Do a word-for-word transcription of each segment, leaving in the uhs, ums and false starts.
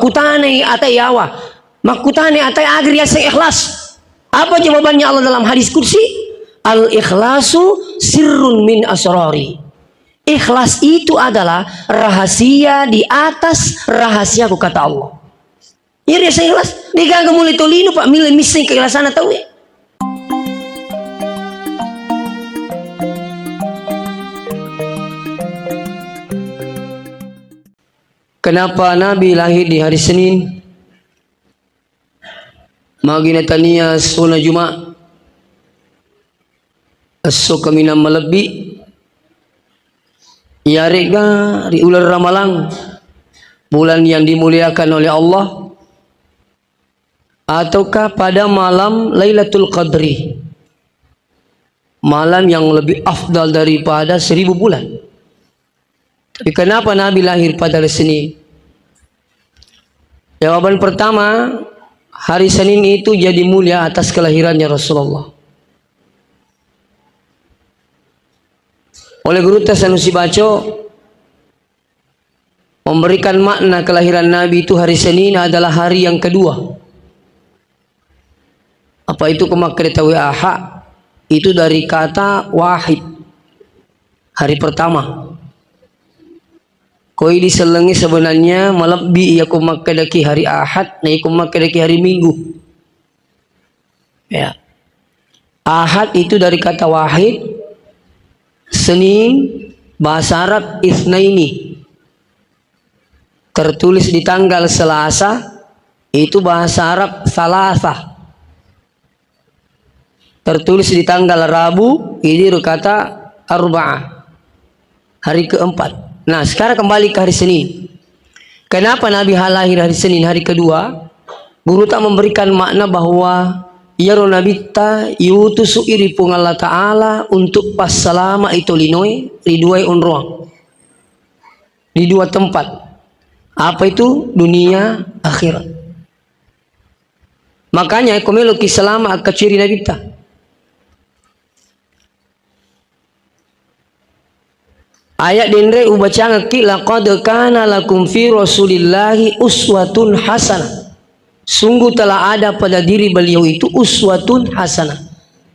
Makkutanai atae yawa. Makkutanai atae aga riaseng ikhlas. Apa jawabannya Allah dalam hadis qudsi? "Al-ikhlasu sirrun min asrari." Ikhlas itu adalah rahasia di atas rahasiaku, kata Allah. Iya riaseng ikhlas. Degaga mulai tolino, Pak, milih misseng keikhlasanna tauwe. Kenapa Nabi lahir di hari Senin? Magi natania essona Juma', esso kaminang malebbi, iyaré'ga ri uleng Ramalang, bulan yang dimuliakan oleh Allah, ataukah pada malam Lailatul Qadri, malam yang lebih afdal daripada seribu bulan? Tapi kenapa Nabi lahir pada hari Senin? Jawaban pertama, hari Senin itu jadi mulia atas kelahirannya Rasulullah. Oleh Gurutta Sanusi Baco, memberikan makna kelahiran Nabi itu hari Senin adalah hari yang kedua. Apa itu ko makkeda tauwe Ahad? Itu dari kata wahid, hari pertama. Ko idi sellengnge sebenarnya malebbi iya ko makkedaki hari Ahad, na iya ko makkedaki hari Minggu. Ya. Ahad itu dari kata wahid, Senin, bahasa Arab, itsnaini. Tertulis di tanggal Selasa, itu bahasa Arab, salasa. Tertulis di tanggal Rabu, idi ro kata Arba'ah. Hari keempat. Nah, sekarang kembali ke hari Senin. Kenapa Nabi ha-, lahir hari Senin, hari kedua? Gurutta memberikan makna bahwa iyaro Nabitta iutusu'i ri Puang Allah Ta'ala untuk passalama'i tolinoe ri duae onroang. Di dua tempat. Apa itu? Dunia, akhirat. Makanya, ko meloki salama, akkacuiri Nabitta. Ayat denre ubacangekki, "Laqad kana lakum fi Rasulillahi uswatun hasanah." Sungguh telah ada pada diri beliau itu uswatun hasanah.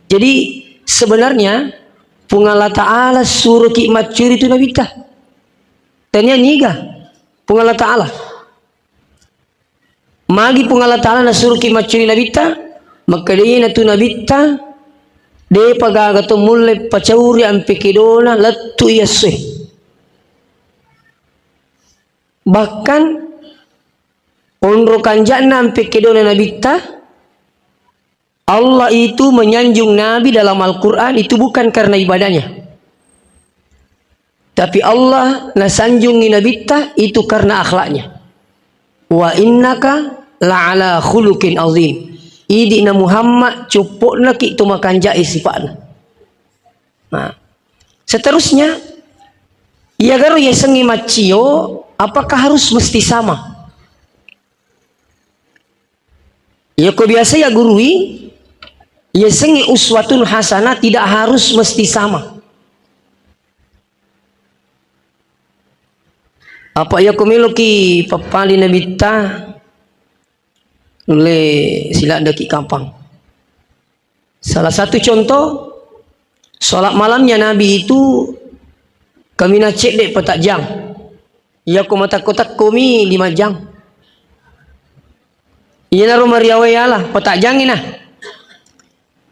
Jadi, sebenarnya, Puang Allah Ta'ala suroki maccuri tu Nabitta. Tania niga? Puang Allah Ta'ala. Magi Puang Allah Ta'ala nasuroki maccuri Nabitta, makkeda iyanatu Nabitta, depa gaga to mulle pacauri ampe kedona lettu i essoe. Bahkan, onro kanja'na ampe kedona Nabitta, Allah itu menyanjung Nabi dalam Al-Quran itu bukan karena ibadahnya. Tapi Allah nasanjungi Nabitta itu karena akhlaknya. "Wa innaka la'ala khuluqin azim." Idi na Muhammad coppo'naki to makanja'e sifa'na. Nah, seterusnya, iyagaro yasengnge maccio, apakah harus mesti sama? Yako biasa ya gurui, yasengnge uswatun hasanah tidak harus mesti sama. Apa yako meloki pappali Nabitta, nulle siladdaki kapang. Salah satu contoh, sholat malamnya Nabi itu kaminang cedde' petak jang. Yako matakko-takkomi lima jang. Iyanaro mariawa yala, petak jangngi na.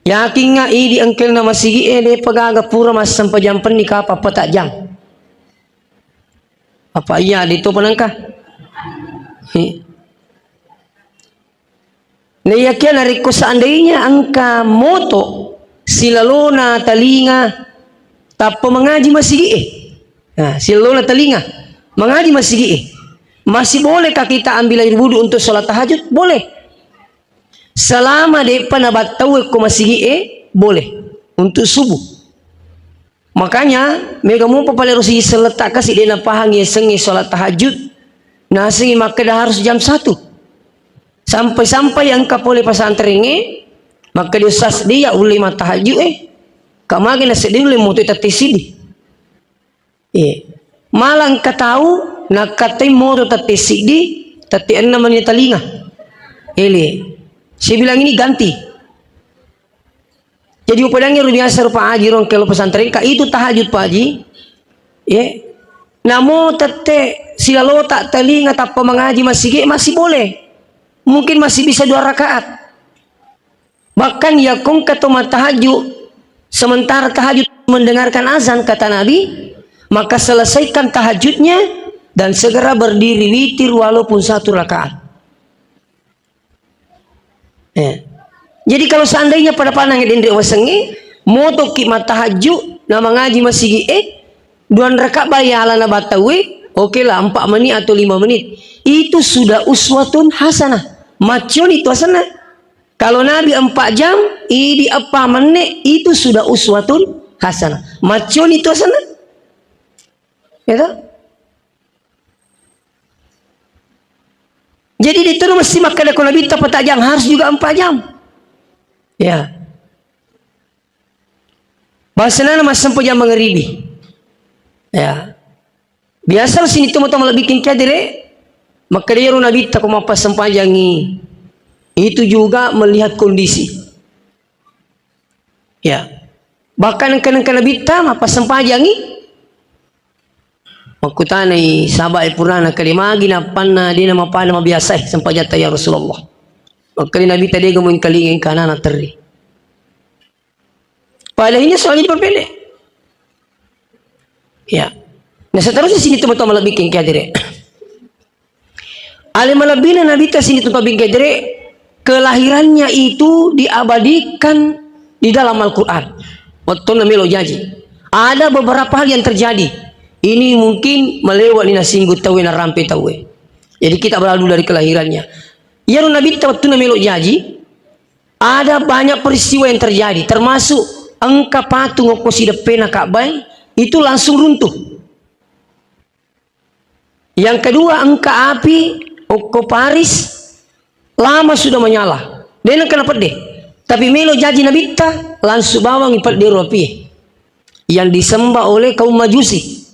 Yakingnga idi engkelna masigi'e, depa gaga pura massempajang penni kapang petak jang. Apa iya, de to penengka? He. Naiyakia narekko seandainya engka moto silalona talinga tappa mangaji masigi'e. Nah, silalona talinga mangaji masigi'e. Masih bolehkah kita ambil air wudhu untuk sholat tahajud? Boleh. Selama de'pa nabattauwe ko masigi'e, boleh. Untuk subuh. Makanya, mega mopa pale ro siji selletta kasi de' napahangi yasengnge sholat tahajud. Nasengngi makkeda harus jam satu. Sampai-sampai engka pole pesantrengnge, makkeda ustaz, de' ya ulle mattahajud e. Ka mage naseddi ulle moto tette siddi. Iya. Malah engka tau nakkatai moto tette siddi, Tette enneng mani talinga. Ele. Saya bilang ini ganti. Jadi upadangngi ro biasa ro Pak Haji ro engka lo pesantren ka itu tahajud Pak Haji. Ye. Namo tette silalota talinga tappa mangaji masigi masih boleh. Mungkin masih bisa dua rakaat. Bahkan yakko engka to mattahajud, sementara tahajud mendengarkan azan, kata Nabi, maka selesaikan tahajudnya dan segera berdiri witir walaupun satu rakaat. Eh. Jadi kalau seandainya pada panang denre wasengnge, motoki mattahajud, na mangaji masigi, eh, dua rakaat bai alana battawe, oke lah, empat menit atau lima menit. Itu sudah uswatun hasanah. Macconi tu asenna. Kalau Nabi empat jam, idi eppa menne, itu sudah uswatun hasanah. Macconi tu asenna. Ya toh? Jadi itu mesti makkeda ko Nabi ta petajang harus juga empat jam. Ya. Bahasana massempajang mangaribi. Ya. Biasa sini tu mata malebbi kengkadere, makkeda iyaro Nabitta ko mappasempajangi, itu juga melihat kondisi. Ya. Bahkan engka-engka Nabitta mappasempajangi, makkutanai sahabat e purana kali magi nappanna dena mapada mabiasa e sempajatta ya Rasulullah. Makkeda Nabitta dega mengkalinga engka anana terri. Padahal ini soalnya diperpendek. Ya. Nah, seterusnya sini teman-teman lebih kengkadere. Ale malebbina Nabitta sini teman bingkadere, kelahirannya itu diabadikan di dalam Al-Quran. Wattunna melo jaji. Ada beberapa hal yang terjadi. Ini mungkin melewat ni nasinggu tawe na rampe tawe. Jadi kita berlalu dari kelahirannya. Iyaro Nabitta wattunna melo jaji, ada banyak peristiwa yang terjadi, termasuk engka patung okko sideppena Ka'bah itu langsung runtuh. Yang kedua, engka api okko Paris lama sudah menyala. Dena kena pedde. Tapi melo jaji Nabitta, langsung bawangi pedde ro api yang disembah oleh kaum Majusi.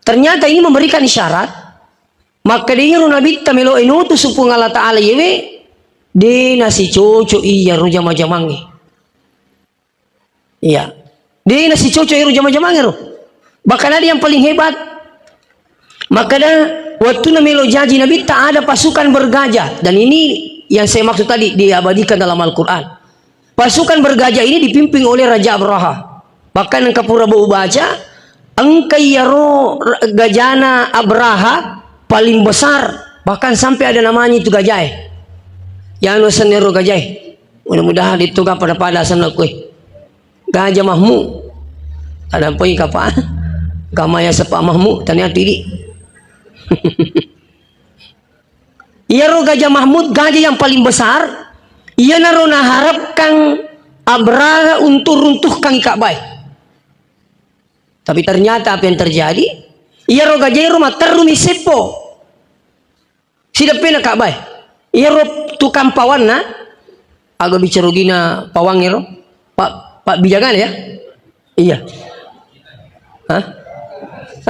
Ternyata ini memberikan isyarat, maka dengiro Nabitta melo enutu supung Allah Ta'ala yewe, dena sicoco iya ro jama-jamange. Iya. Dena sicoco ero jama-jamang ero. Bahkan ada yang paling hebat. Makkeda, wattunna melo jaji Nabitta ada pasukan bergajah. Dan ini yang saya maksud tadi diabadikan dalam Al-Quran. Pasukan bergajah ini dipimpin oleh Raja Abraha. Bahkan engka pura bau baca, engka iyaro gajana Abraha paling besar. Bahkan sampai ada namanya itu gajae. Yanu senero gajae. Mudah-mudahan itu gak pada-pada sana kue. Gajah Mahmud. Ada apa kapa? Kamaya sepak Mahmud, ternyata ini. Iyaro Gajah Mahmud, gajah yang paling besar, iyanaro naharapkan Abraha untuk runtuhkan Ka'bah. Tapi ternyata apa yang terjadi? Iyaro gajah ero matterrumi seppo. Sideppena Ka'bah. Iyaro tukang pawanna, aga bicara gina pawang ero? Pak, Pak Bijangan ya? Iya. Hah?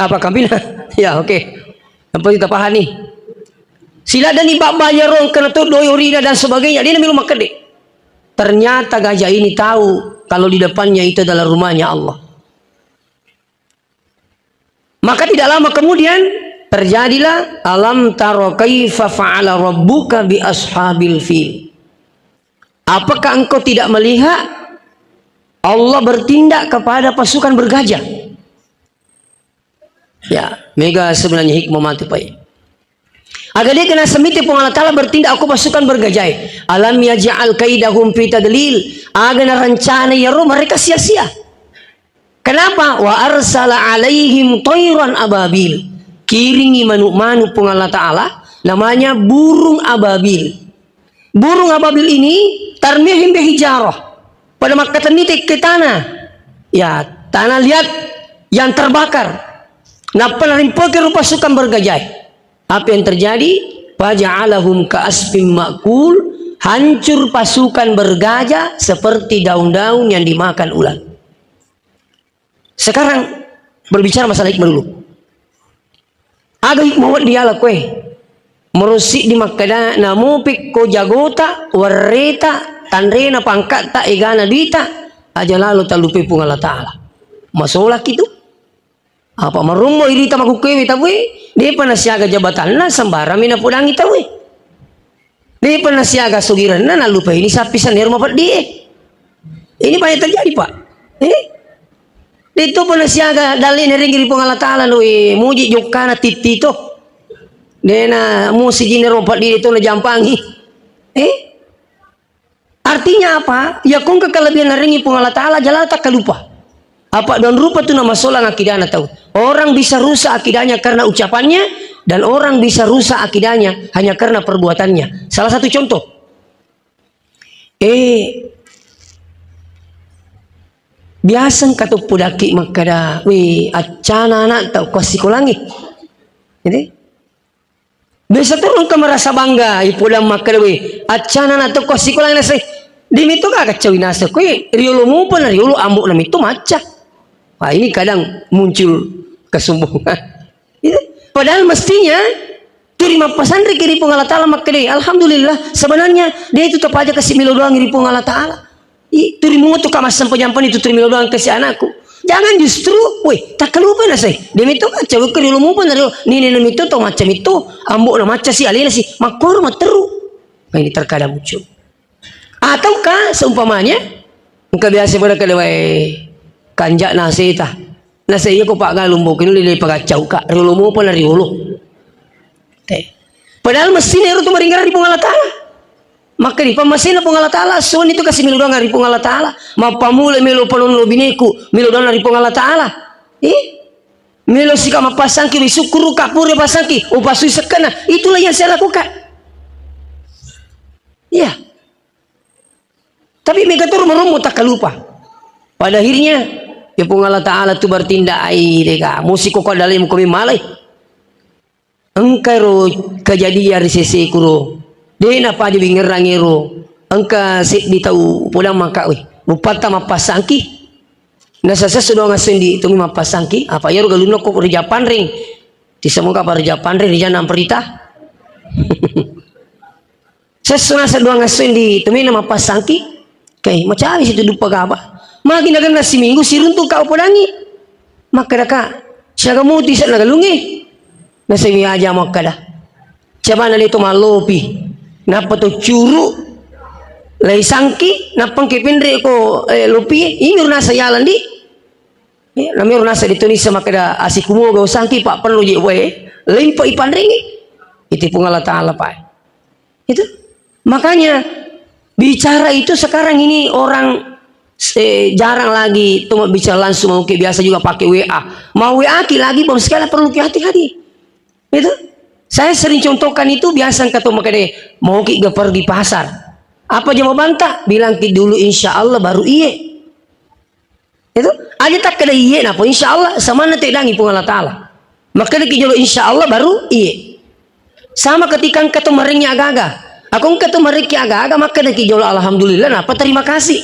Apa kambina? Ya, oke. Yang penting kita paham nih. Sila dani bak bayaro kena to doyori'na dan sebagainya. Dia melo makkede. Ternyata gajah ini tahu kalau di depannya itu adalah rumahnya Allah. Maka tidak lama kemudian terjadilah alam taro kaifa fa'ala rabbuka bi ashabil fil. Apakah engkau tidak melihat Allah bertindak kepada pasukan bergajah? Ya, mega sebenarnya hikmah mati pai. Aga de kena semite Puang Allah Ta'ala bertindak aku pasukan bergajah. Alam yaj'al kaidahum fi tadlil. Aga na rencana yaro mereka sia-sia. Kenapa? Wa arsala alaihim toiran ababil. Kiringi manu-manu Puang Allah Ta'ala, namanya burung ababil. Burung ababil ini tarmihim bihijarah. Pada makkatenni tekke tanah. Ya, tanah liat yang terbakar. Nappa narimpokero pasukan bergajah. Apa yang terjadi? Faja'alahum ka'asfim ma'kul, hancur pasukan bergajah seperti daun-daun yang dimakan ulat. Sekarang berbicara masalah hikmah dulu. Aga hikmah wedding yala koe. Murung siddi makkeda, namo pekko jagota, werreta, tanrena, pangkatta, egana, duita, aja lalo tallupai Puang Allah Ta'ala. Masolaki tu. Apa marummo irita makukkuewe tauwe, depa nasiaga jabatanna, sembarang mi napodangi tauwe. Depa nasiaga sugirenna, nallupaini sappi sennero mapeddie. Ini banyak terjadi, Pak. Eh? Deto pa nasiaga dalle nerengi ri Puang Allah Ta'ala, doi muji jokkana titti to. Dena musi jinero mapeddie to najampangi. Eh? Artinya apa? Ya kongka kelebihan narengi Puang Allah Ta'ala, jala takkalupa. Apa don rupa tu namasolang akidana tau. Orang bisa rusak akidahnya karena ucapannya, dan orang bisa rusak akidahnya hanya karena perbuatannya. Salah satu contoh. Eh, biasa engka to podaki makkeda, "Weh, accana anak tau ko assikolangi." Jadi, biasa to engka merasa bangga, ipodang makkeda, "Weh, accana anak tau ko assikolangi naseng." Demi to ka kacau naseng, koe riolo mupa na riolo ambo na mito macca. Wah, ini kadang muncul kesombongan. Iya. Padahal mestinya turi mappasanriki ri Puang Allah Ta'ala makkeda, "Alhamdulillah, sebenarnya dia itu tapaja kasi melo doang ri Puang Allah Ta'ala. I, turi mutu ka massempajang pani tu turi melo doang kasi anakku." Jangan justru, weh, takkalupa naseng. Dia mito macca, weh, keri lo mupa na rio, nini na mito to macca mito, ambo na macca si, alena si, makkoro matteru. Nah, ini terkadang muncul. Ataukah seumpamanya engka biasa pada kada wae kanja naseta. Nasa iya ko paggalung boki nuli le pagaccau ka riolo mopa na riolo. Te. Padahal mesti ero tu maringerang ri Puang Allah Ta'ala. Maka di pammasena Puang Allah Ta'ala, soni tu kasi melo doang ri Puang Allah Ta'ala. Mappamula melo panon lo bineku, melo doang ri Puang Allah Ta'ala. Eh? Melo sika mappasangki, wi sukkuru ka pura pasangki, upasui sekkena. Itulah yang saya lakukan. Iya. Tapi mega toro marommo takkalupa. Pada akhirnya, ya Puang Allah Ta'ala tu bertindak ai deka. Musi ko ko dalam ko malai. Engka ro kejadian ri sese kuro. De na padi wingerang ero. Engka seddi tau podang maka, weh, mupatta mappasangki. Nasa sesso doang assendi tumi mappasangki. Apa iyaro galunna ko ri Japanreng. Tisemoga apa ri Japanreng, ri Janang Perita. Sesso nasa doang assendi, tomena mappasangki. Kai, macawi situ duppa gaba. Magi nagenna siminggu, siruntu ka upodangi. Makkeda ka, siaga muti sa nagalungi. Nasewi aja makkeda. Cabana le to mallopi. Nappa to curu. Laisangki, nappa engke penre ko, eh, lopi. Imi ro nasa yalan di. Eh, namiro nasa di Tunisia makkeda asikumoga usangki, pa perlu je wae. Lempa ipanrengi. Itu Puang Allah Ta'ala, Pak. Itu. Makanya, bicara itu sekarang ini orang, eh, jarang lagi tuh bicara langsung, mungkin biasa juga pakai W A. Mau W A ki lagi, belum sekali perlu ki hati-hati. Itu. Saya sering contohkan itu, biasa engka to makkeda, "Mau ki gapar di pasar." Apa jawabanta? Bilang ki dulu, "Insya Allah," baru iye. Itu, aja takkeda iye, napa insya Allah, samanna teddangi Puang Allah Ta'ala. Makkedaki jolo insya Allah, baru iye. Sama ketika engka to marengi aga-aga. Ako engka to marekki aga-aga, makkedaki jolo alhamdulillah, napa terima kasih.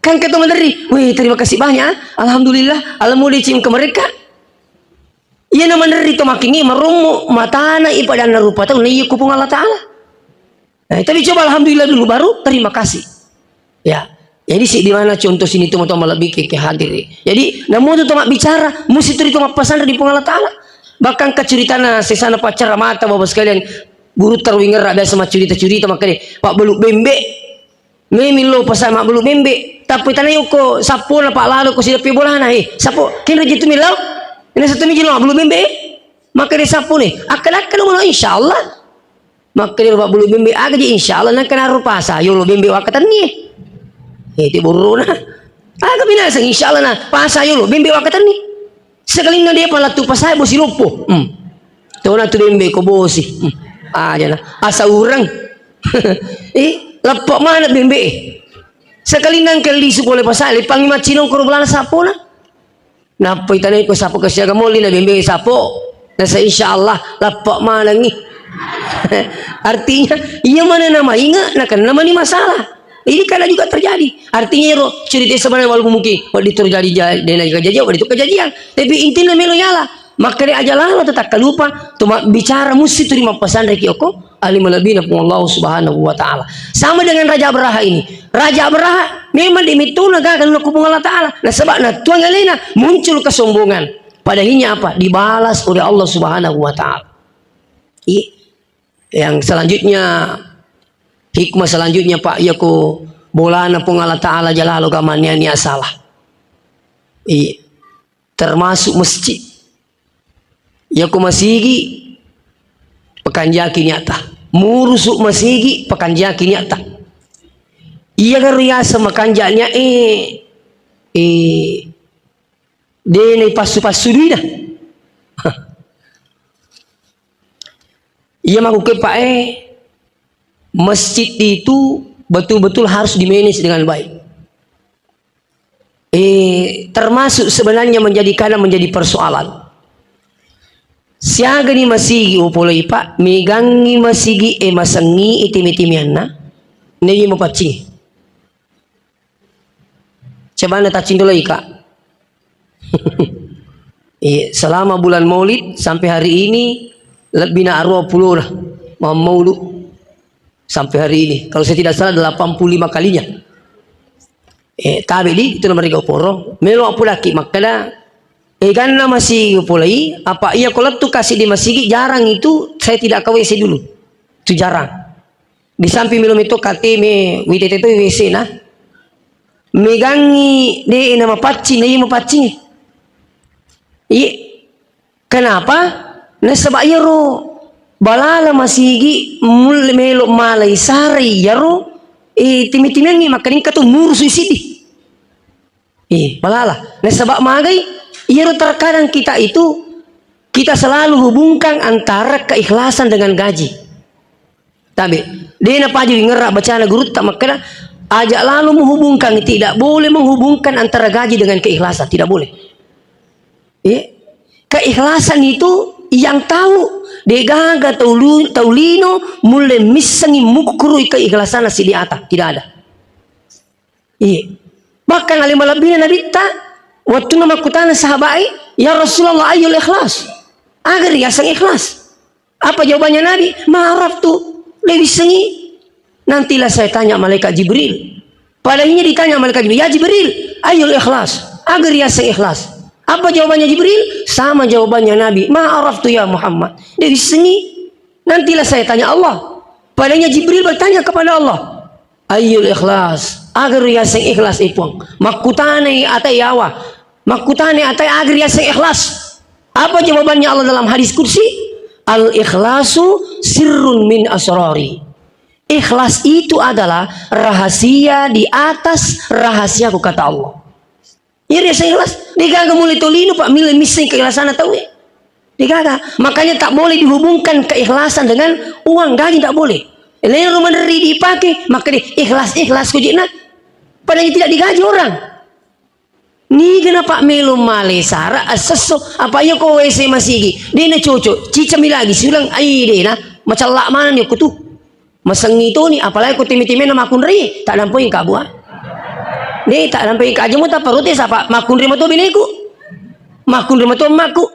Kan engka to maderri, "Weh, terima kasih banyak, ah. Alhamdulillah, alamu deci engka marekka." Iya na maderri to makengngi, marommo matana ipadanna rupa tau, na iya ku Puang Allah Ta'ala. Eh, tapi coba alhamdulillah dulu, baru terima kasih. Ya. Jadi si di mana contoh sini tu, teman-teman lebih ke, ke hadir. Jadi, namun tu teman bicara, mesti tu teman pesan dari Puang Allah Ta'ala. Bahkan kecuritana sesana pacar mata, Bapak sekalian, guru terwingerra biasa macurita-curita, makanya, "Pak, beluk bembe." Memillo pasal mabbelu bembe. Tapi tana yoko sappona, Pak, lalo ko sideppe bolana, eh, sappo, kenro jitu millau? Ini satu miji lo mabbelu bembe. Maka dia sappone. Akal-akal lo, insya Allah. Maka dia mabbelu bembe, aga ji insya Allah, nang kenaro pasa, yolo bembe wakatenni. Eh, ti borona. Aga binasa, insya Allah, na pasa yolo bembe wakatenni. Sekalinna dia palattu pasai bosi loppo. Hmm. Tona tu bembe ko bosi. Hmm. Aja na. Asa urang. Eh, leppa mana bembe. Sekalinna engka lisu pole pasai, lepangi maccinong koro bolana sappona. Nappa itanai ko sappo kesiaga molli na bembe sappo. Nasa insya Allah leppa manangi. Artinya, iya mana nama inga, na kenna mani masalah. Ini kadang juga terjadi. Artinya, ro, cerita sebenarnya walaupun mungkin, oh, itu terjadi, ja-, dena kejadian, oh, itu kejadian. Tapi intinya melo yala. Makkeda aja lalo tu takkalupa, tu mabbicara musti tu ri mappasanreki okko ali malebbina Puang Allah Subhanahu wa Ta'ala. Sama dengan Raja Abraha ini. Raja Abraha memang demikian gagal nakku Puang Allah Ta'ala. Nasaba natuang alena muncul kesombongan. Padahinya apa? Dibalas oleh Allah Subhanahu wa Ta'ala. Iya. Yang selanjutnya, hikmah selanjutnya, Pak, yako bolana Puang Allah Ta'ala jalalo gamania nia salah. Iya. Termasuk masjid. Yako masigi, pakanjaki niatta. Murusu masigi, pakanjaki niatta. Iya garo yasa makanja nia, eh, eh, de na ipassu-passu duina. Iya makuke, Pak, eh, masjid itu betul-betul harus di-manage dengan baik. Eh, termasuk sebenarnya menjadi, kadang menjadi persoalan. Siaga ni masigi upolai, Pak, megangi masigi, eh, masengi, eh, timi-timianna, newi mapaccing. Coba na taccing dulu, Kak. Iya, selama bulan Maulid sampai hari ini lebih na arua pulo lah mammaudu sampai hari ini. Kalau saya tidak salah delapan puluh lima kalinya. Eh, tabe di itu nomor tiga poro. Melo aku laki makkeda, eh, ganna masigi upolai, apa iya ko lettu kasi di masigi jarang itu saya tidak ke W C dulu. Itu jarang. Di samping melo meto K T M, W T T itu W C na. Megangi de na mapaccing, na iya mapaccing. Iya. Kenapa? Nasaba iyaro balala masigi mulle melo malai sarai iyaro, eh, timi-timiangngi makkaningka tu murusu siddi. Eh, balala. Nasaba magai, iyaro terkadang kita itu, kita selalu hubungkan antara keikhlasan dengan gaji. Tabe, de napaja wingerra bacana gurutta makkeda, aja lalo menghubungkan, tidak boleh menghubungkan antara gaji dengan keikhlasan, tidak boleh. Iya. Keikhlasan itu yang tahu, degaga tau lu-, tau lino mulle missengi mukkurui keikhlasanna sidi ata, tidak ada. Iya. Bahkan ale malebbina Nabitta, wattunna makkutana sahabai, "Ya Rasulullah, ayyul ikhlas?" Aga riaseng ikhlas? Apa jawabannya Nabi? "Ma araftu, de wissengi." Nantilah saya tanya malaikat Jibril. Padanya ditanya malaikat Jibril, "Ya Jibril, ayyul ikhlas?" Aga riaseng ikhlas? Apa jawabannya Jibril? Sama jawabannya Nabi. "Ma araftu ya Muhammad." De wissengi. Nantilah saya tanya Allah. Padanya Jibril bertanya kepada Allah, "Ayyul ikhlas?" Aga riaseng ikhlas, eh, Puang? Makkutanai atai yawa. Makkutanai atai aga riaseng ikhlas. Apa jawabannya Allah dalam hadis qudsi? "Al-ikhlasu sirrun min asrari." Ikhlas itu adalah rahasia di atas rahasiaku, kata Allah. Iya riaseng ikhlas. Degaga mulle tolino, Pak, mille misseng keikhlasanna tauwe. Degaga. Makanya tak boleh dihubungkan keikhlasan dengan uang, gaji tak boleh. Lero maderri dipake, maka de ikhlas-ikhlas kujina. Padahal tidak digaji orang. Niga na, Pak, melo male sara assesso, apa iya ko W C masigi, de na cocok, cicami lagi siulang, ai de na, macalla maneng ni aku tu. Masengi toni, apalagi ko timi-timina makkunrai, tak dampoi ka bua. De, tak dampoi ka aja mu tak perut, eh, sapa makkunrai mato bineku. Makkunrai mato emakku.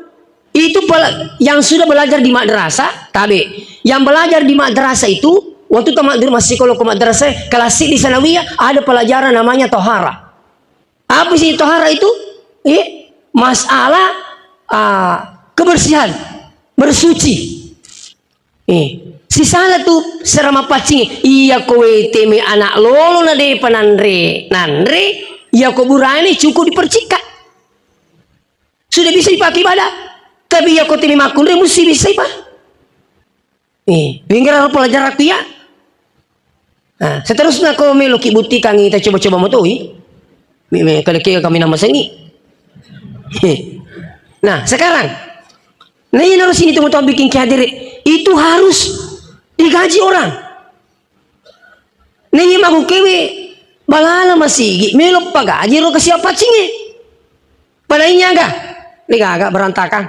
Itu pela-, yang sudah belajar di madrasah, tabe. Yang belajar di madrasah itu, waktu tamat di rumah psikolog ke madrasah, kelas di sanawiyah, ada pelajaran namanya tohara. Apa sih tohara itu? Eh, masalah, ah, kebersihan, bersuci. Eh, sisala tu serama paccing. Iya ko weteme anak lolo na depa nanre, nanre, iya ko burane cukup dipercikka. Sudah bisa dipakai ibadah. Tapi iya ko teme makkunrai musti bisa ipa. Eh, wenggeraro pelajaranku iya. Nah, seterusnya ko meloki buktikangi, kita coba-coba motoi. Mi-, mi-, kada kira kami nama sengi. Nah, sekarang. Nah, ini harus ini teman-teman bikin kehadirin. Itu harus digaji orang. Nah, iya makukewe balala masigi, melo pagaji ro kasiwa paccinge. Padahal ini aga, ini gaga berantakan.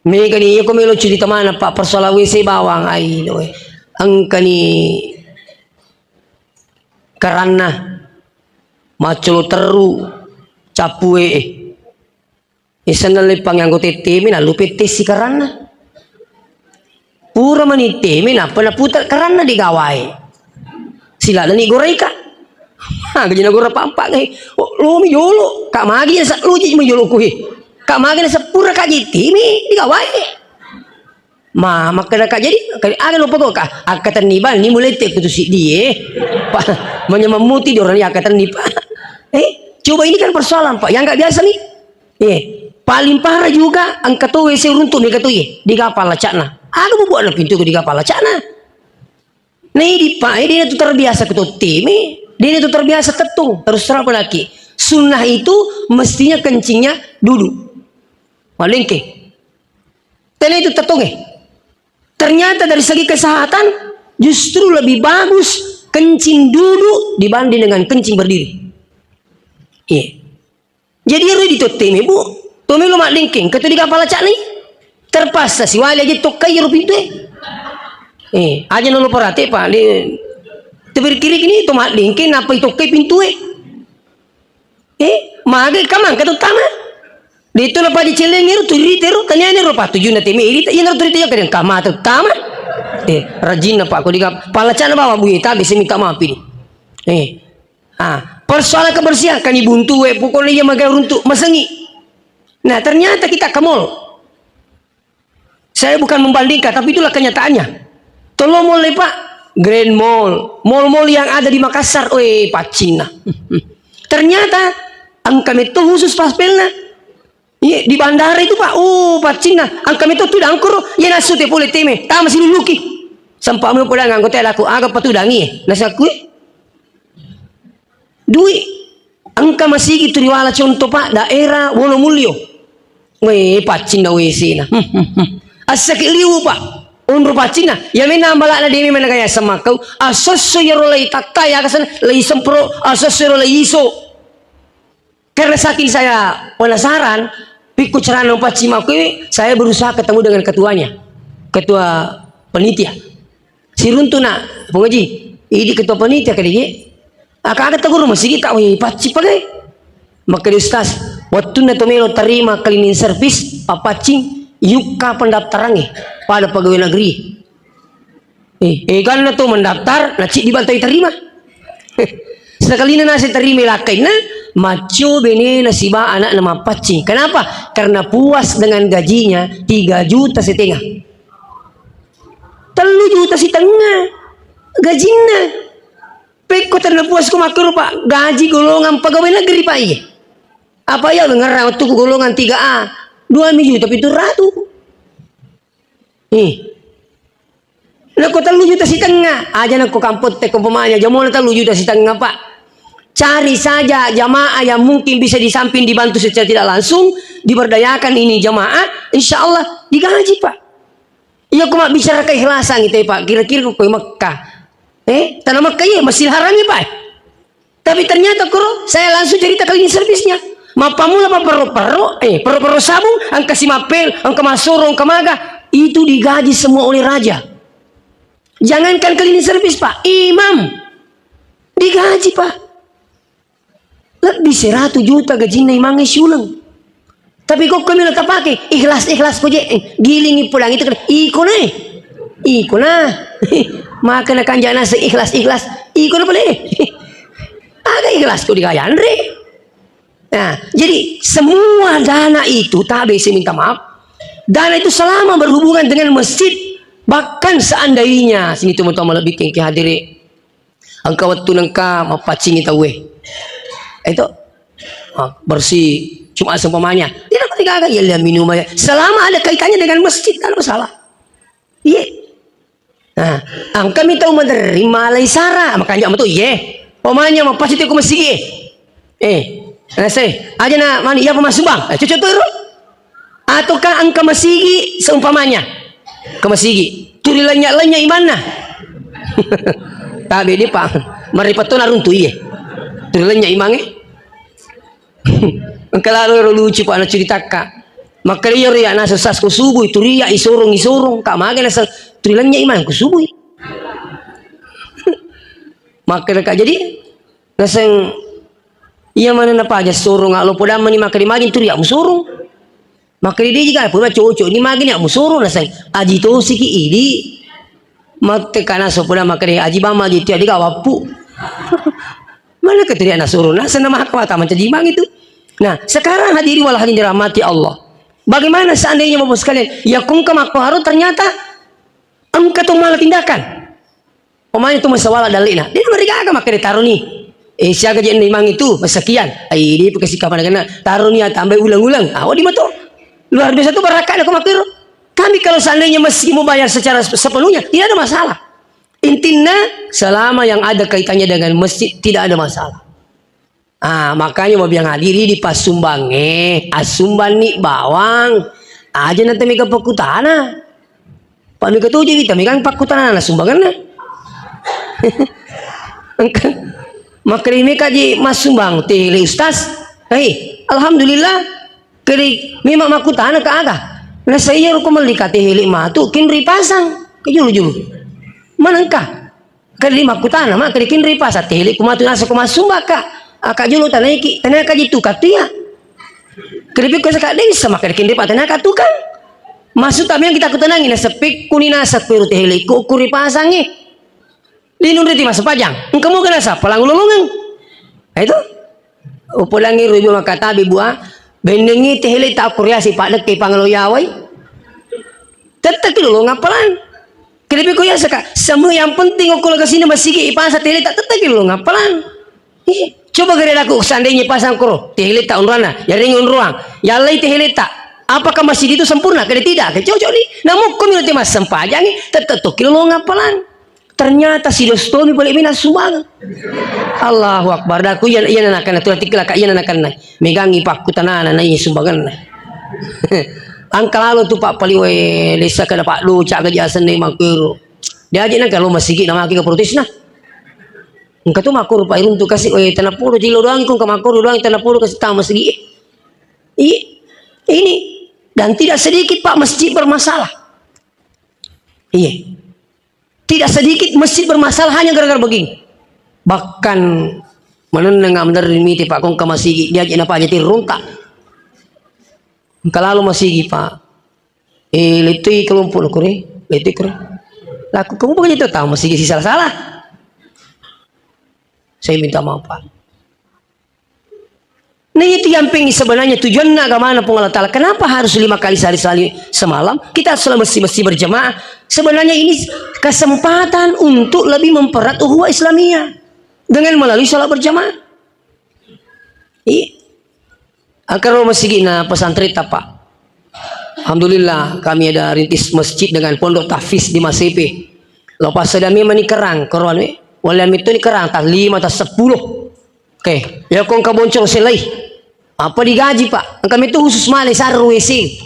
Mega ni, iya ko melo cerita mana, Pak, persoalan W C bawang, ai, doe. Engka ni karanna, maccolo terru, cappue, eh. Isenna leppang anggota T M, nallupe tesi karanna. Pura mani T M, nappa naputar karanna di gawae. Silalani goraika. Ha, gaji nagora pampa ngai. Oh, lomi jolo. Kak magi na sa-, loji mi jolo kuhe. Kak magi na sepura kak T M di gawae. Ma, makkeda kak jadi, kak, aga lo pego kak, akkatenni bang, ni mulai te kutu siddi, eh. Pak, manyamang muti di orang ni akkatenni, Pak. Eh, coba ini kan persoalan, Pak. Yang nggak biasa nih. Eh, paling parah juga engka to W C runtu mega to ye, di gapal lacakna. Aga bubuana pintu ko di gapal lacakna. Nah, idi Pak, eh, dia tu terbiasa ke to T M, dia tu terbiasa tetung, terus terang pada ki. Sunnah itu mestinya kencingnya duduk. Malingke. Tena itu tetung, eh. Ternyata dari segi kesehatan justru lebih bagus kencing duduk dibanding dengan kencing berdiri. Iya. Jadi ero di to T M, Bu. To melo maddengkeng, ketu di kapala cakni. Terpaksa siwali aja tokkai ero pintu, eh. Eh, aja nolo perhati, Pak. Di, tebir kiri kini to maddengkeng, napa itokkai pintu, eh. Eh, magai kamang ketu tama. Di itu napa di celeng ero, turi tero, tanya ero, Pak, tujuh nanti meri, iya nero turi tanya kadang kama tu tama. Eh, rajin napa aku di kap-, pala cakna bawa buye, tapi saya minta maaf ini. Eh, Ah, persoalan kebersihan, kan ibuntu, eh, pokoknya iya magai runtu, masengi. Nah, ternyata kita ke mall. Saya bukan membandingkan, tapi itulah kenyataannya. Tolo mall, eh, Pak, Grand Mall, mall-mall yang ada di Makassar, eh, paccinna. Ternyata engka metto khusus paspelna. Iya, di bandara itu, Pak. Oh, paccinna. Engka metto tu dangkoro. Iya, nasu te pole teme. Tama siluluki. Sempat melo podang anggota laku, aga patudangi, eh. Nasaku, eh. Dui. Engka masigi tu riwala contoh, Pak, daerah Wonomulyo. Weh, paccinna W C-na. Assaki liwu, Pak. Onro paccinna. Iya mena ambalakna demi mana gaya semakkau. Asosso yaro lai takka ya kasana, lai sempro, asosso yaro lai iso. Karena saking saya penasaran, pikku carana paccing makkuwe, saya berusaha ketemu dengan ketuanya, ketua panitia. Siruntu na, Pung Haji, idi ketua panitia kali ye. Aka-aka taguru masigi tak, weh, paccing pagai. Maka di Ustaz, wattunna to melo tarima cleaning service, papaccing, yukka pendaftarange pada pegawai negeri. Eh, eh, ganna to mendaftar, na ciddi bang tau tarima. Sekalina nasi tarima lakkainna, maccio benena siba anakna mappaccing. Kenapa? Karena puas dengan gajinya tiga juta setengah. Tellu juta setengah gajinna. Pekko tenna puas ko makkoro, Pak, gaji golongan pegawai negeri, Pak, iya. Apa iya ngerang waktu ku golongan tiga A, dua juta pitu ratu. Eh. Nako tellu juta setengah, aja nako kampotte ko pemanya, jamona tellu juta setengah, Pak. Cari saja jamaah yang mungkin bisa di samping dibantu secara tidak langsung, diberdayakan ini jamaah, insya Allah digaji, Pak. Iya, ko mabbicara keikhlasan itu, Pak. Kira-kira ko Mekah. Eh, tanah Mekah iya, Masjidil Haram iya, Pak. Tapi ternyata koro, saya langsung cerita cleaning service-nya. Mappamula papperro-perro, eh, perro-perro sabung, engka si mappel, engka massoro, engka maga, itu digaji semua oleh raja. Jangankan cleaning service, Pak, imam digaji, Pak. Lebih seratu juta gajinna imangnge siuleng. Tapi kokko melo tapake, ikhlas, ikhlas ko je, eh, gilingi pulang itu kan, iko nae. Iko na. Maka na kanja nase ikhlas, ikhlas. Iko na pale. Aga ikhlas ko digaya anre. Nah, jadi semua dana itu, tabe saya minta maaf, dana itu selama berhubungan dengan masjid, bahkan seandainya, sini teman-teman lebih kengki hadiri, engka wettu nengka mappaccingi tauwe. Itu, ah, bersih, cuma seumpamanya. Tidak apa-apa, ya, ya, minum aja. Selama ada kaitannya dengan masjid, tidak ada masalah. Iya. Nah, engkami tau menerima lai sara, makanya metu, iya. Pemanya mappaccingi ku masigi. Eh, eh, saya, aja na mani, iya pemasumbang. Eh, cocok tuh, Ru. Ataukah engka masigi seumpamanya? Ke masigi. Tuli lenya-lenya imanna. Tabe di, Pak. Maripattona runtu iye. Tuli lenya imangnge. Engka lalo ero lucu, Pak, na curitakka. Makkeda iyaro ya nasa sas ko subui, turiya isorong, isorong. Kak maga nasa tuli lenya imang ko subui. Makkeda ka jadi naseng iya mana napaja sorong, alo podang mani makkeda magi turiya musorong. Makkeda idi jiga, pura cocok ni magi ni musoro naseng. Aji tosiki idi. Matte kana sopuna makkeda aji bama aji tia diga wappu. Mana keteria nasoro naseng nama hak mata mancaji bang itu. Nah, sekarang hadirin wal hadirin dirahmati Allah. Bagaimana seandainya Bapak sekalian, ya kongka makko haro ternyata engka to mala tindakan. Pemain tu masawala dalina. Dia merigaga makkeda taroni. Eh, siaga je nai mangi tu, sekian. Ai, dia pakai sikap anak-anak. Taroni ya tambah ulang-ulang. Ah, wadi mato. Luar biasa tu barakatnya ko makkero. Kami kalau seandainya masjid mau bayar secara sepenuhnya, tidak ada masalah. Intinya, selama yang ada kaitannya dengan masjid, tidak ada masalah. Ah, makanya mau bilang hadiri di pasumbange, asumbanni bawang. Aja nanti mega pakkutana. Pak mega tuju kita mega pakkutana na sumbanganna. Engka makkeda mega ji massumbang tele ustaz. Hei, alhamdulillah. Kedi memang makkutana ka aga. Na saya ruko melli ka tele matu kinri pasang. Kejulu-julu. Manengka. Kali makkutana, ma, kali kinri pasa tele, ku matu nasa ku masumba ka. Aka jolo tanaiki, tanaka ji tukang tu ya. Kali pikku saka desa, ma, kali kinri pa tanaka tukang. Maksud tapi yang kita kutanangi, na sepi kuni nasa ku tele, ku kuri pasangi. Linung riti masa pajang, engka mau kena sapa langu lolongang. Nah, itu. Upodangi ruju makatabi bua, bendengi tele tak kuriasi pak deke pangalo yawai. Tetteki lolong appalan. Kelebi ko yasaka, semua yang penting okko lo kesini masigi ipasa tele tak tetteki lolong appalan. Ih, coba gere aku seandainya pasang koro, tele tak unrana, jaring unruang, yallai tele tak. Apakah masjid itu sempurna? Kede tidak, ke cocok ni. Namun kau minta mas sempajangi, tetap toki lolong appalan. Ternyata si dostomi boleh mina sumbangan. Allahu Akbar. Daku iya iya nakan tu nanti kelaka iya nakan. Megangi pakku tanana na iya sumbangan. Angka lalo tu pak paliwe desa kada pak doca gaji asen ni mangkuru. Dia aja nang kalau masigi nama kita protes nah. Engka tu makuru pak iruntu kasih oi tanah polo jilo doang ikung ke makuru doang tanah polo kasih tahu masigi. Iya. Ini dan tidak sedikit pak masjid bermasalah. Iya. Tidak sedikit masjid bermasalah hanya gara-gara begini. Bahkan meneneng am dari miti pak kong ke masigi dia aja napa aja tirunta. Engka lalo masigi pak. Eh, letui kelompok lo kore, letui kore. Laku kamu bukan itu tahu masigi si salah-salah. Saya minta maaf pak. Nah, itu yang pengen sebenarnya tujuannya agamana Puang Allah Ta'ala. Kenapa harus lima kali sehari sehari semalam? Kita harus sholat mesti, mesti berjamaah. Sebenarnya ini kesempatan untuk lebih mempererat ukhuwah Islamiyah dengan melalui sholat berjamaah. Iya. Akaro masigi na pesantren tapa. Alhamdulillah, kami ada rintis masjid dengan pondok tahfiz di Masepe. Lo pas ada memang ni kerang, keruan we. Wala mitu ni kerang, tas lima, tas sepuluh. Oke, ya kong kaboncong selai. Apa digaji, Pak? Engka mitu khusus male saru W C.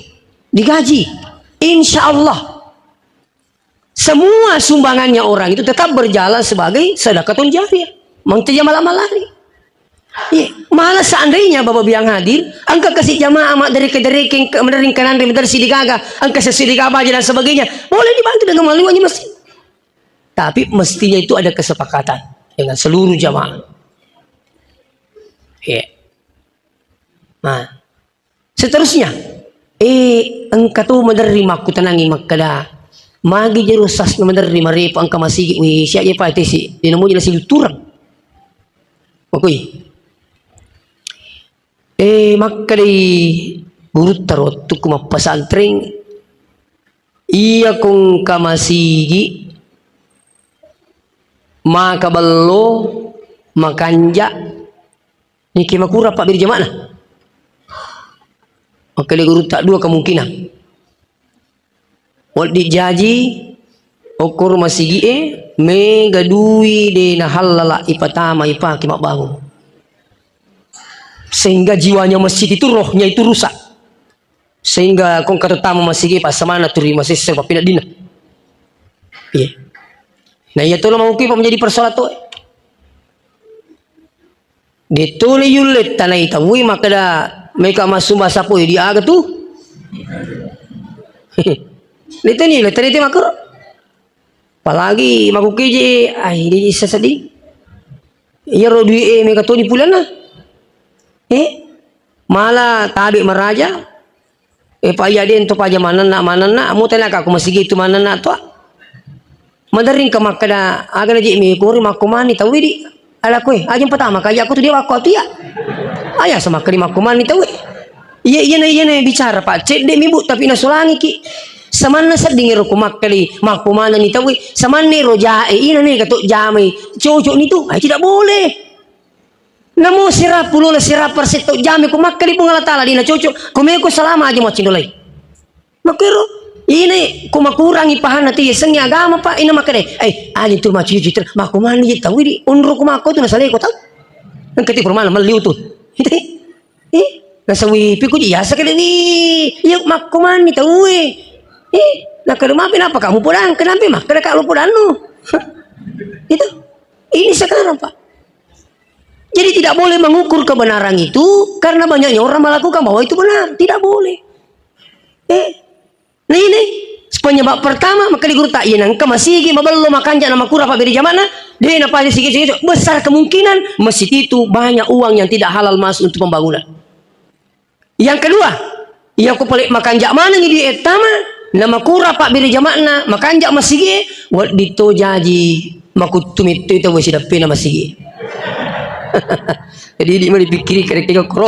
Digaji. Insya Allah. Semua sumbangannya orang itu tetap berjalan sebagai sedekatun jariyah. Mangteja malam lari. Iya, malah seandainya Bapak biang hadir, engka kasih jamaah mak dari kederekeng, ke mendering kanan dari dari sidi gaga, engka sesidi gaga dan sebagainya, boleh dibantu dengan melalui masjid. Tapi mestinya itu ada kesepakatan dengan seluruh jamaah. Iya. Nah, seterusnya, eh, engka tu maderri makkutanangi makkeda, magi jero sasna maderri marepo engka masigi, wih, siap je pa tesi, dina muji nasi luturang. Makui. Eh, makkedai gurutta ro wettukku mappesantreng, iya kongka masigi, maka bello, makanja, niki makura pabbiri jama'na. Makkeda gurutta dua kemungkinan. Wedding jaji, okko ro masigi'e, mega dui de nahallala ipatama ipake mabbangung. Sehingga jiwanya masjid itu, rohnya itu rusak. Sehingga kongka tama masigi passamana turi masessa pappeneddinna. Iya. Nah, iya tolo mauki pa menjadi persoalan to. Detto ni yulle tanai tawui makkeda meka massumba sapoi di aga tu. Detto ni yulle tanai te makkoro. Apalagi makkukeje, ai, di sesedi. Iya ro dui e meka toni pulanna. Eh, mala tabe maraja. Eh, pa iya den to paja manenna, manenna, mutanaka ko masigi tu manenna to. Maderring ka makkeda, aga naji mi kuri makko mani tauwe di. Ala koe, aja patama kaya aku tu dia wakko tu ya. Aya sama kali makko mani tauwe. Iya, iya na, iya na bicara, Pak. Cedde mi, Bu, tapi nasulangiki. Samanna sedding ero ko makkeda makko manenni tauwe. Samanna ero jae, ina ne kato jamai. Cocok ni tu. Ai, tidak boleh. Namo sera pulo na sera persen to jame ko makkeda Puang Allah Taala dina cocok. Ko meko salama aja maccindolai. Makkero, ini ko makurangi pahanna tu yasengnge agama, Pak, ina makkeda, eh, aja tu maccuci tu, makko mani je tau di, onro ko makko tu nasalai ko tau. Engka ti permana melliu tu. Eh, nasawi piku di yasa kede ni, iya makko mani tau e. Eh, nakkeda mape napa kamu podang, kenapa makkeda kak lo podanno? Itu, ini sekarang, Pak. Jadi tidak boleh mengukur kebenaran itu karena banyaknya orang melakukan bahwa itu benar. Tidak boleh. Eh, nah ini penyebab pertama maka di guru tak iya nangka masigi mabello makanja na makura pa beri jamakna de na pale sigi sigi besar kemungkinan masjid itu banyak uang yang tidak halal masuk untuk pembangunan. Yang kedua, iya ko pale makanja maneng di ettama na makura pa beri jamakna makanja masigi wedding to jaji makuttu metto itu wesi dappena masigi. Jadi di mari pikiri kira-kira kro.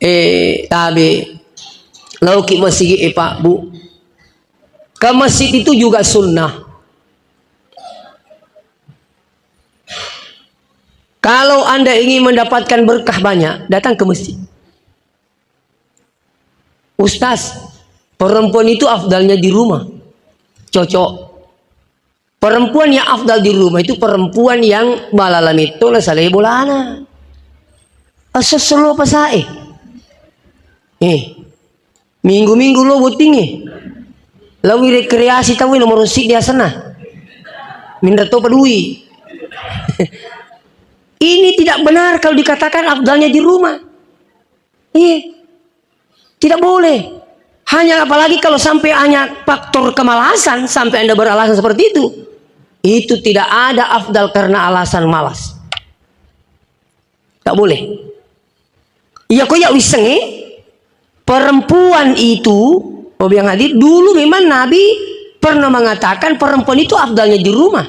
Eh, tabe. Lauki masigi, eh, Pak, Bu. Ke masjid itu juga sunnah. Kalau Anda ingin mendapatkan berkah banyak, datang ke masjid. Ustaz, perempuan itu afdalnya di rumah. Cocok. Perempuan yang afdal di rumah itu perempuan yang balala metto na salai bolana. Esso-esso lo pasae. Eh, minggu-minggu lo bottinge. Lawi rekreasi tau nomor siddi asenna. Minra to padui. Ini tidak benar kalau dikatakan afdalnya di rumah. Iya. Tidak boleh. Hanya apalagi kalau sampai hanya faktor kemalasan sampai Anda beralasan seperti itu. Itu tidak ada afdal karena alasan malas. Tak boleh. Iya ko ya wissengnge perempuan itu, oh biang hadir dulu memang Nabi pernah mengatakan perempuan itu afdalnya di rumah.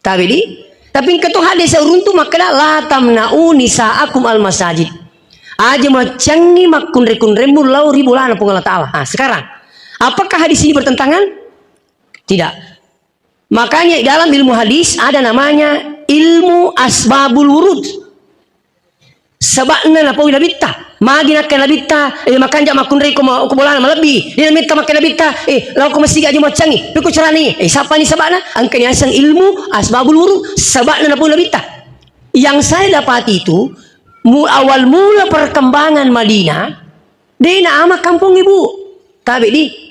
Tabe di? Tapi engka to hadis uruntu makkeda, "La tamna'u nisa'akum al masajid." Aja maccangi makkunre-kunremmu lao ri bolana Puang Allah Taala. Ah, sekarang, apakah hadis ini bertentangan? Tidak. Makanya dalam ilmu hadis ada namanya ilmu asbabul wurud. Saba'na napaui nabitta. Magi nakke nabitta, eh, makanja makkunrai ko ma-, ko bolana malebbi. Dia minta makke nabitta, eh, lao ko masigi aja maccangi. Peko carani, eh, sapani saba'na? Engka ni aseng ilmu asbabul wurud. Saba'na napaui nabitta. Yang saya dapati itu, mu-, awal mula perkembangan Madinah, de na ama kampongnge, Bu. Tabe di.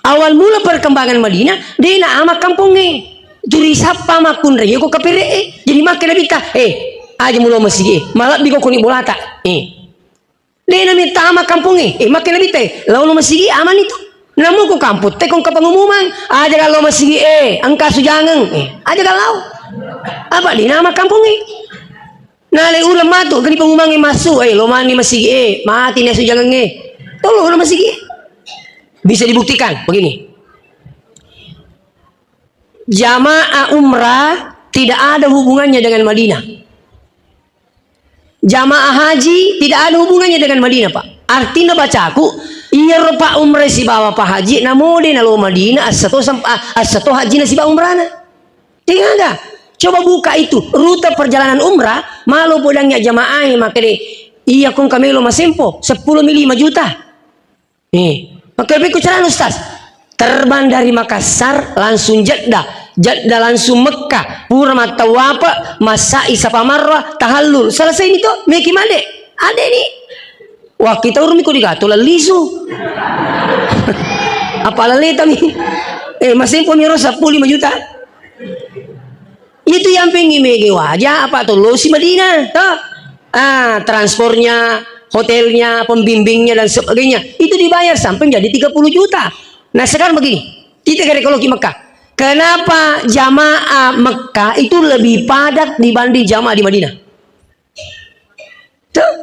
Awal mula perkembangan Madinah, de na ama kampongnge. Turi sappa makkunrai ko kapere e. Jadi makke nabitta, eh, aja mulo masigi e. Malebbi ko koni bolata. Eh. De na mitta ama kampongnge. Eh, makke nabitta, eh, lao lo masigi amani tu. Namu ko kampung te ko engka pengumuman, aja kalau masigi e, engka sujangeng. Eh, aja kalau. Apa de na ama kampongnge? Nale uleng matu, geni pengumangnge massu, eh, lo mani masigi e, mati ni asu jangengnge. Tolong lo masigi e. Bisa dibuktikan begini. Jamaah umrah tidak ada hubungannya dengan Madinah. Jamaah haji tidak ada hubungannya dengan Madinah, Pak. Artinya bacaku, iya ro Pak umrah sibawa Pak haji, namode nalo Madinah, assato sem-, ah, assato haji na sibawa umrana. Tengaga. Coba buka itu, rute perjalanan umrah, malo podang ya jamaah e, makkede, iya kong kamelo masempo, sepuluh mi lima juta. Eh, makkede pekko carana, Ustaz? Terbang dari Makassar langsung Jeddah, Jeddah langsung Mekkah, pura mattawape, massa'i Safa Marwah, tahallul. Selesai ni to, meki made. Ade ni. Wah, kita urmi ko digato lalisu. Apa laletami? Eh, masempo mi ro sepuluh lima juta. Itu yang pengen mege waja apa tolosi Madinah, toh? Ah, transpornya, hotelnya, pembimbingnya dan sebagainya. Itu dibayar sampai menjadi tiga puluh juta. Nah, sekarang begini. Kita kira kalau ke Mekah. Kenapa jamaah Mekah itu lebih padat dibanding jamaah di Madinah? Tuh.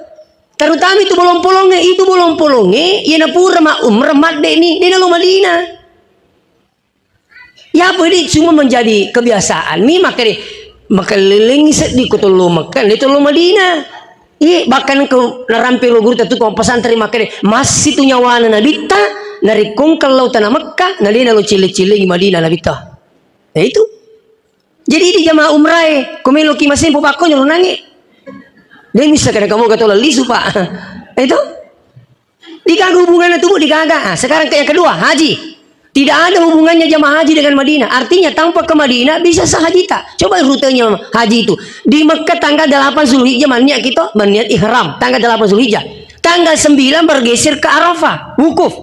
Terutama itu bolong-polongnge, itu bolong-polongnge, iya napura ma umrah madde ni, de nalo Madinah. Ya apa ini cuma menjadi kebiasaan mi makkeda, makkelileng seddi ko tollo Mekka, de tollo Madinah. Iya, bahkan ko narampe lo guru tu ko pesantren makkeda, masih tu nyawana nabitta, narekko engkang lao tana Mekka, na de nalo cille-cillengi Madinah nabitta. Ya itu. Jadi idi jamaah umrah e, ko meloki masempo pakko nyoro nange. De bisa kada kamu gato lisu, Pak. Itu. Digaga hubungannya tubuh digaga. Ah, sekarang ke yang kedua, haji. Tidak ada hubungannya jamaah haji dengan Madinah. Artinya tanpa ke Madinah bisa sah haji tak? Coba rutenya haji itu. Di Mekah tanggal delapan Zulhijjah maniat kita, maniat ihram. Tanggal delapan Zulhijjah. Tanggal sembilan bergeser ke Arafah, wukuf.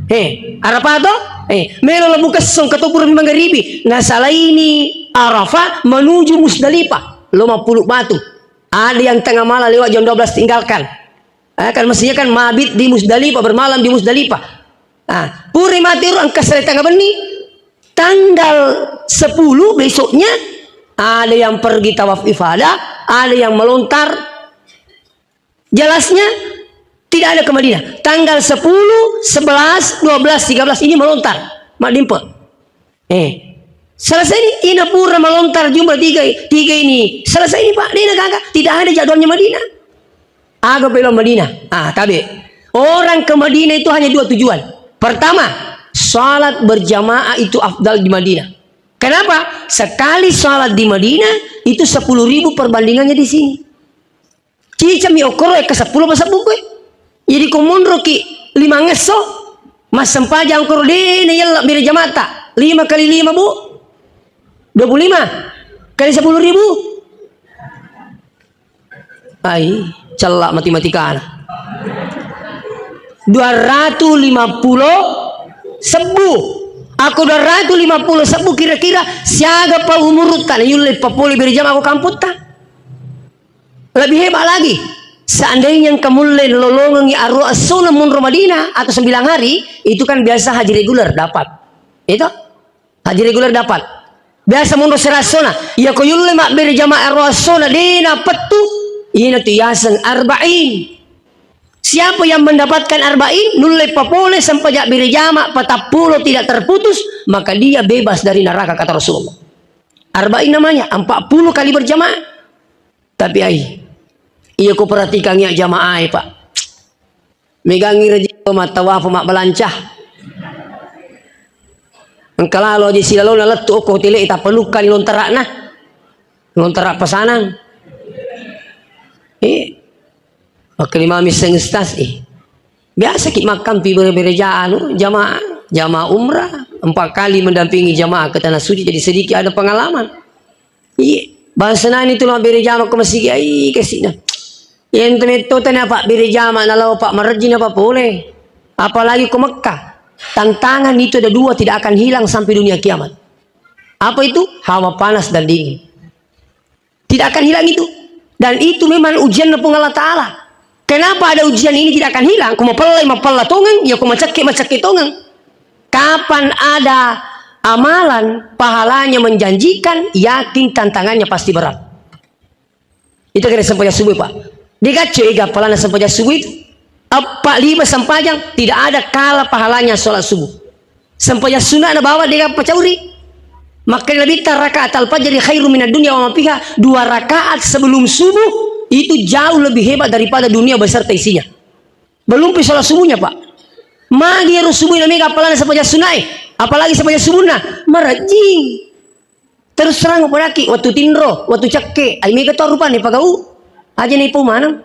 He, Arafah toh? Eh, melo lebu kessong ke topur mangaribi. Nasalaini Arafah menuju Musdalifah. Lima puluh batu. Ada yang tengah malam lewat jam dua belas tinggalkan. Ah, kan mestinya kan mabit di Musdalifah, bermalam di Musdalifah. Ah, pura mati ro engka sare tengah benni. Tanggal sepuluh besoknya ada yang pergi tawaf ifadah, ada yang melontar. Jelasnya tidak ada ke Madinah. Tanggal sepuluh, sebelas, dua belas, tiga belas ini melontar. Madimpe. Eh, selesai ini, ina pura melontar jumlah tiga, tiga ini. Selesai ini, Pak, de nagaga. Tidak ada jadwalnya Madinah. Aga pelo Madinah. Ah, tabe. Orang ke Madinah itu hanya dua tujuan. Pertama, salat berjamaah itu afdal di Madinah. Kenapa? Sekali salat di Madinah itu sepuluh ribu perbandingannya di sini. Cicami okkoro eka seppulo pasebbu koe. Jadi ko monroki lima ngesso, massempajang okkoro de na yella bere jamata. Lima kali lima, Bu? Dua puluh lima. Kali sepuluh ribu? Ai, cella matematikana. Dua ratu lima pulo sebbu. Ako dua ratu lima pulo sebbu kira-kira siaga pa umurutta na yulle papole bere jama ko kamputta? Lebih hebat lagi, seandainya engka mulle lolongengi arua essona monro Madinah atau sembilan hari, itu kan biasa haji reguler dapat. Itu haji reguler dapat. Biasa monro sera essona, iya ko yulle mabbere jamaah arua essona de napettu, ina tu yaseng arba'in. Siapa yang mendapatkan arba'in, nulle papole sempajang bere jama patappulo tidak terputus, maka dia bebas dari neraka kata Rasulullah. Arba'in namanya, empat puluh kali berjamaah. Tapi ai, iya ko perhatikan ya jamaah, Pak. Megangi rejeki mattawafu mabbalanca. Engka lalo aja silalona lettu okko hotele tappa lukkani lontara'na. Lontara pasanang. Eh, makkelimami seng ustaz, eh. Biasa ki makkampi bere-bere ja-, anu, jamaah, jamaah umrah, empat kali mendampingi jamaah ke tanah suci, jadi sedikit ada pengalaman. Iya, bangsa nani tu mabbere jama ko masigi, ai, kasina. Iyento metto tania pabbere jama nalao pa marejjing apa pole. Apalagi ko Mekah. Tantangan itu ada dua tidak akan hilang sampai dunia kiamat. Apa itu? Hawa panas dan dingin. Tidak akan hilang itu. Dan itu memang ujian Puang Allah Ta'ala. Kenapa ada ujian ini tidak akan hilang? Ku mapellai, mapella tongeng, ya ku macekke, macekke tongeng. Kapan ada amalan pahalanya menjanjikan, yakin tantangannya pasti berat. Itu kira sempajang subuh, Pak. Digacce ega pahalana sempajang subuh itu. Apa lima sempajang, tidak ada kalah pahalanya sholat subuh. Sempajang sunat na bawa dia pacauri. Maka Nabi ta rakaat al-fajri khairu minad dunya wa ma fiha. Dua rakaat sebelum subuh itu jauh lebih hebat daripada dunia beserta isinya. Belum pi sholat subuhnya, Pak. Magi ero subuh na mega apalagi sempajang sunai, apalagi sempajang subuhna, marajing. Terus terang padaki, waktu tinro, waktu cekke, ai mega to rupane pagau. Aja ni pau maneng.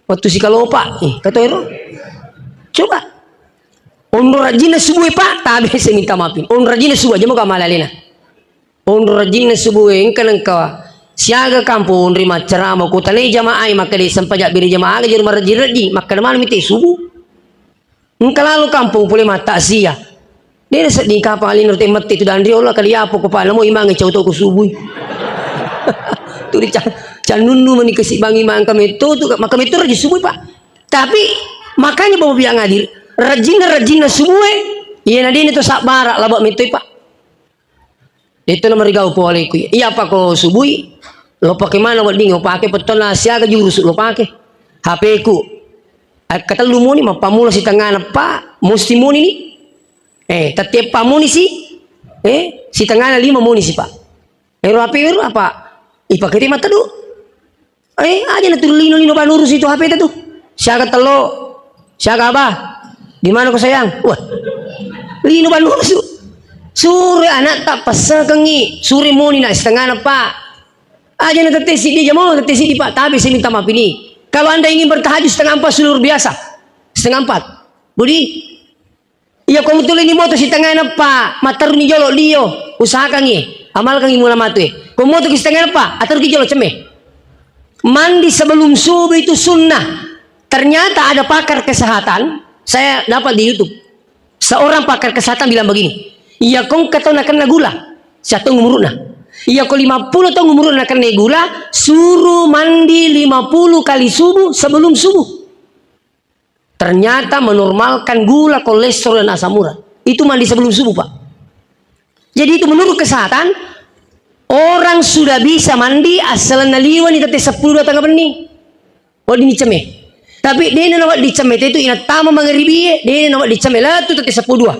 Waktu sikalopa, eh, kato ero. Coba. Onro rajinna subuh, Pak, tabe saya minta maafin. Onro rajinna subuh aja mau kamal alena. Onro rajinna subuh, engka nengka siaga kampung onri maccarama, ko tanai jamaah, maka de sempajang bere jamaah, aga jero marajing-rajing, maka mana mite subuh. Engka lalo kampung pole matakziah. De nasedding kapang alena te mette tu danri, Allah kali apa ko pa namo imang cau to ko subui. Tu di ca-, cannunnu mani kesi bangi mangka metto tu, maka metto rajin subui, Pak. Tapi makanya Bapak Biang hadir, rajinna-rajinna subue, iya na dene to sabbara laba mettoi, Pak. Itu nomor gau pole ku. Iya, Pak, ko subui. Lo pake mana wedding, lo pake pettona siaga jurusu lo pake. H P-ku. Katellu moni, mappamula sitengana pa, musti moni ni. Eh, tette pa moni si. Eh, sitengana lima moni si, Pak. Ero H P ero apa? Ipake te mattedu. Eh, aja na tu lino-lino banuru situ H P ta tu. Siaga tello. Siaga abah. Di mana ko sayang? Wah. Lino banuru su. Sure anak tak pesekengi. Sure moni na setengah na, Pak. Aja na tette sidi jamo, tette sidi, Pak. Tapi saya minta maaf ini. Kalau Anda ingin bertahajud setengah empat, sudah luar biasa. Setengah empat. Budi, iya, ko mutulini moto sitengana pa, matteruni jolo dio, usahakangi, amalkangi mula matu e. Ko moto ki sitengana pa, atteruki jolo cemme. Mandi sebelum subuh itu sunnah. Ternyata ada pakar kesehatan, saya dapat di YouTube. Seorang pakar kesehatan bilang begini, iya, ko engka tau nakenna gula, siattong umuruna. Iya, ko lima puluh tahun umuruna nakenna gula, suruh mandi lima puluh kali subuh sebelum subuh. Ternyata menormalkan gula, kolesterol, dan asam urat. Itu mandi sebelum subuh, Pak. Jadi itu menurut kesehatan, orang sudah bisa mandi asal naliwani tette seppulo dua tengah benni. Wedding dicemme. Tapi dena nawedding cemme itu inattama mangaribie, dena nawedding cemme latu tette seppulo dua.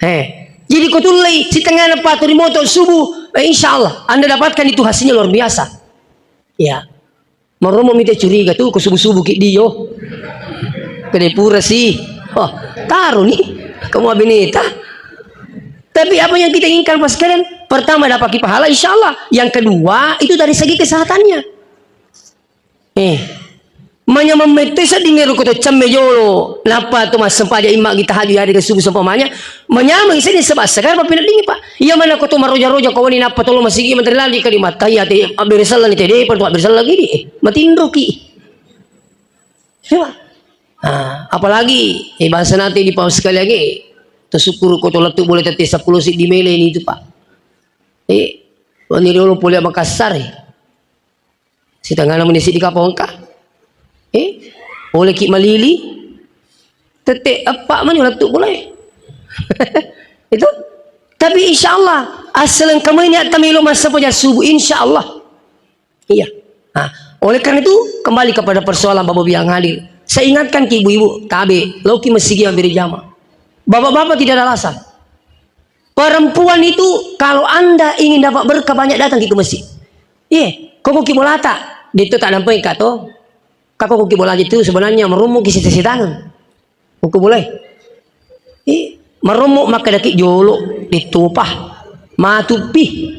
Eh, jadi ko tullei sitengana patu rimoto subuh, eh, insya Allah Anda dapatkan itu hasilnya luar biasa. Ya. Maromo mita curiga tu, ko subuh-subuh ki dio. Kede pura sih. Oh, taruh nih. Kamu abineta. Tapi apa yang kita inginkan, Pak sekalian? Pertama, dapat pahala, insya Allah. Yang kedua, itu dari segi kesehatannya. Eh, manyameng metto sedding ero ko to cemme jolo. Nappa to massempajang imma kita haju yari ke subuh sempamanya. Manyameng sedding sebab segar apa pinadingi, Pak. Iya mana ko to maroja-roja ko wani nappa tolo masigi menteri lali kali mattahiyat, eh, abbere sellani tede, pa abbere sellani di, eh, matinroki. Coba. Ah, apalagi, eh, bangsa nanti di pau sekali lagi, tersyukur ko to lettu boleh tette seppulo siddi mele ini itu, Pak. Eh, wani riolo pole Makassar, eh. Sitengana meni siddi kapongka. Eh, oleh ki malili. Tette eppa mani lettu boleh. Itu. Tapi insya Allah, asal engka meni atta melo massempajang subuh, insya Allah. Iya. Nah, oleh karena itu, kembali kepada persoalan Bapak Ibu yang hadir. Saya ingatkan ke ibu-ibu, tabe, loki masigi yang berjamaah. Bapak-bapak tidak ada alasan. Perempuan itu, kalau Anda ingin dapat berkah, banyak datang ke masjid. Iya, koko ki bolata, dia itu tak nampak kato. Kako koko ki bolata itu sebenarnya merumuk ki sita-sitangan. Uku boleh. Eh, marommo makkadaki jolo, dittopa. Matuppi.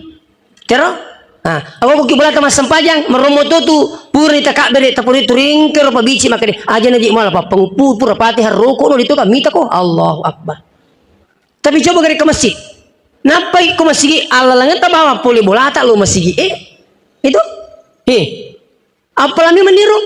Tero? Ah, awakku ki bolata massempajang, marommo to tu, pura takabbere, tapuri turingkero pabici makkade, aja naji mala pappanguppu, pura pati harroko no ditoka, mita ko, Allahu Akbar. Tapi coba gare ke masjid. Nappai ko masigi, alalangetta bawa pole bolata lo masigi, eh? Itu? Eh. Apalagi meniro.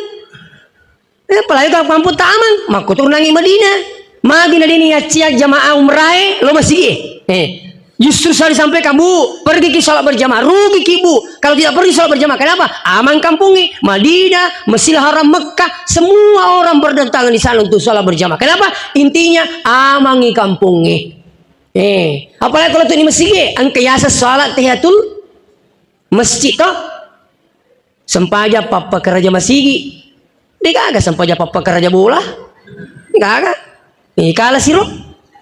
Eh, apalagi kalau kampung Taman, maka turunangi Madinah. Magi nadini yaccia jamaah umrahe, lo masigi. Eh, justru selalu disampaikan, Bu, pergi ki sholat berjamaah. Rugi ki, Bu. Kalau tidak pergi sholat berjamaah, kenapa? Aman kampungnya. Madinah, Masjidil Haram, Mekah, semua orang berdatangan di sana untuk sholat berjamaah. Kenapa? Intinya, amangi kampungnya. Eh, apalagi kalau tu di masigi, engka yasa sholat tahiyatul masjid toh. Sempajang pappakaraja masigi. Degaga sempajang pappakaraja bola. Degaga. Eh, kala siro.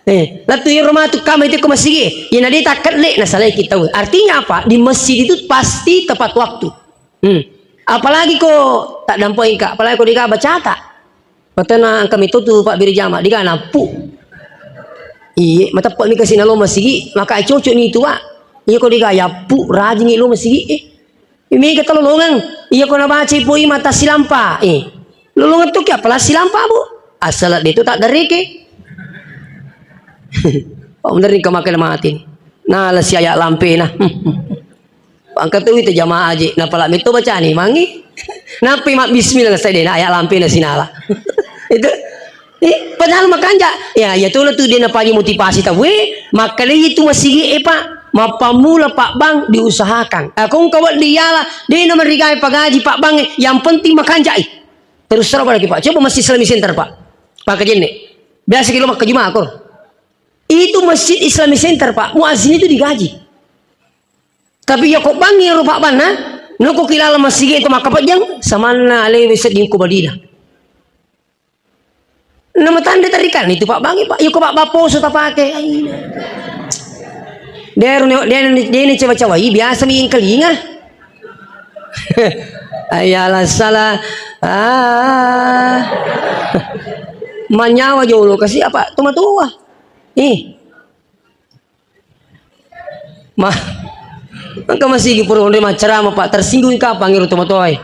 Eh, lettu iro matu kama itu ke masigi. Ina de takkedde na salai kita. Artinya apa? Di masjid itu pasti tepat waktu. Hmm. Apalagi ko tak dampo engka, apalagi ko degaga bacata. Matena engka mito tu Pak Biri Jama, degaga nappu. Iye, mateppa mi kasi nalo masigi, maka cocok ni tu, Pak. Iya ko degaga yappu, rajingi lo masigi, eh. Mega talolongeng. Iya ko nabacai poi mata silampa. Eh. Lolongeng toki apala silampa, Bu. Asal de tu tak dereke. Pak bener ni kemakan mati. Nah, lasi ayat lampe nah. Angka tu itu jamaah aje. Napala metto bacani mangi. Napi mak bismillah saya dena ayat lampe na sinala. Itu. Eh, padahal makanja. Ya, ya tu tu dia napaji motivasi tawe. Maka itu masigi, eh, Pak. Mappamula Pak Bang diusahakan. Aku engka wedding yala, de na marigai pagaji Pak Bang, eh, yang penting makanjai. Terus terang pada Pak. Coba masjid Islamic Center, Pak. Pak Kejenne. Biasa kilo makkajuma aku. Itu masjid Islamic Center, Pak. Muazzin itu digaji. Tapi iya ko bangngi ro pabbanna, noko kilala masigi to makkapejjang, samanna alewe sedding ko Madinah. Nama tanda tarikan itu pabbangngi, Pak. Iya ko pabba poso tapake. Ai. Dero ne, dene, dene cawa-cawai, biasa mi engkalinga. Ayala salah. Ah. Manyawa jolo kasi apa? Tuma-tuma. Eh. Ma, engka masigi pura onroi maccarama, Pak, tersinggung kapang ero tomatoae.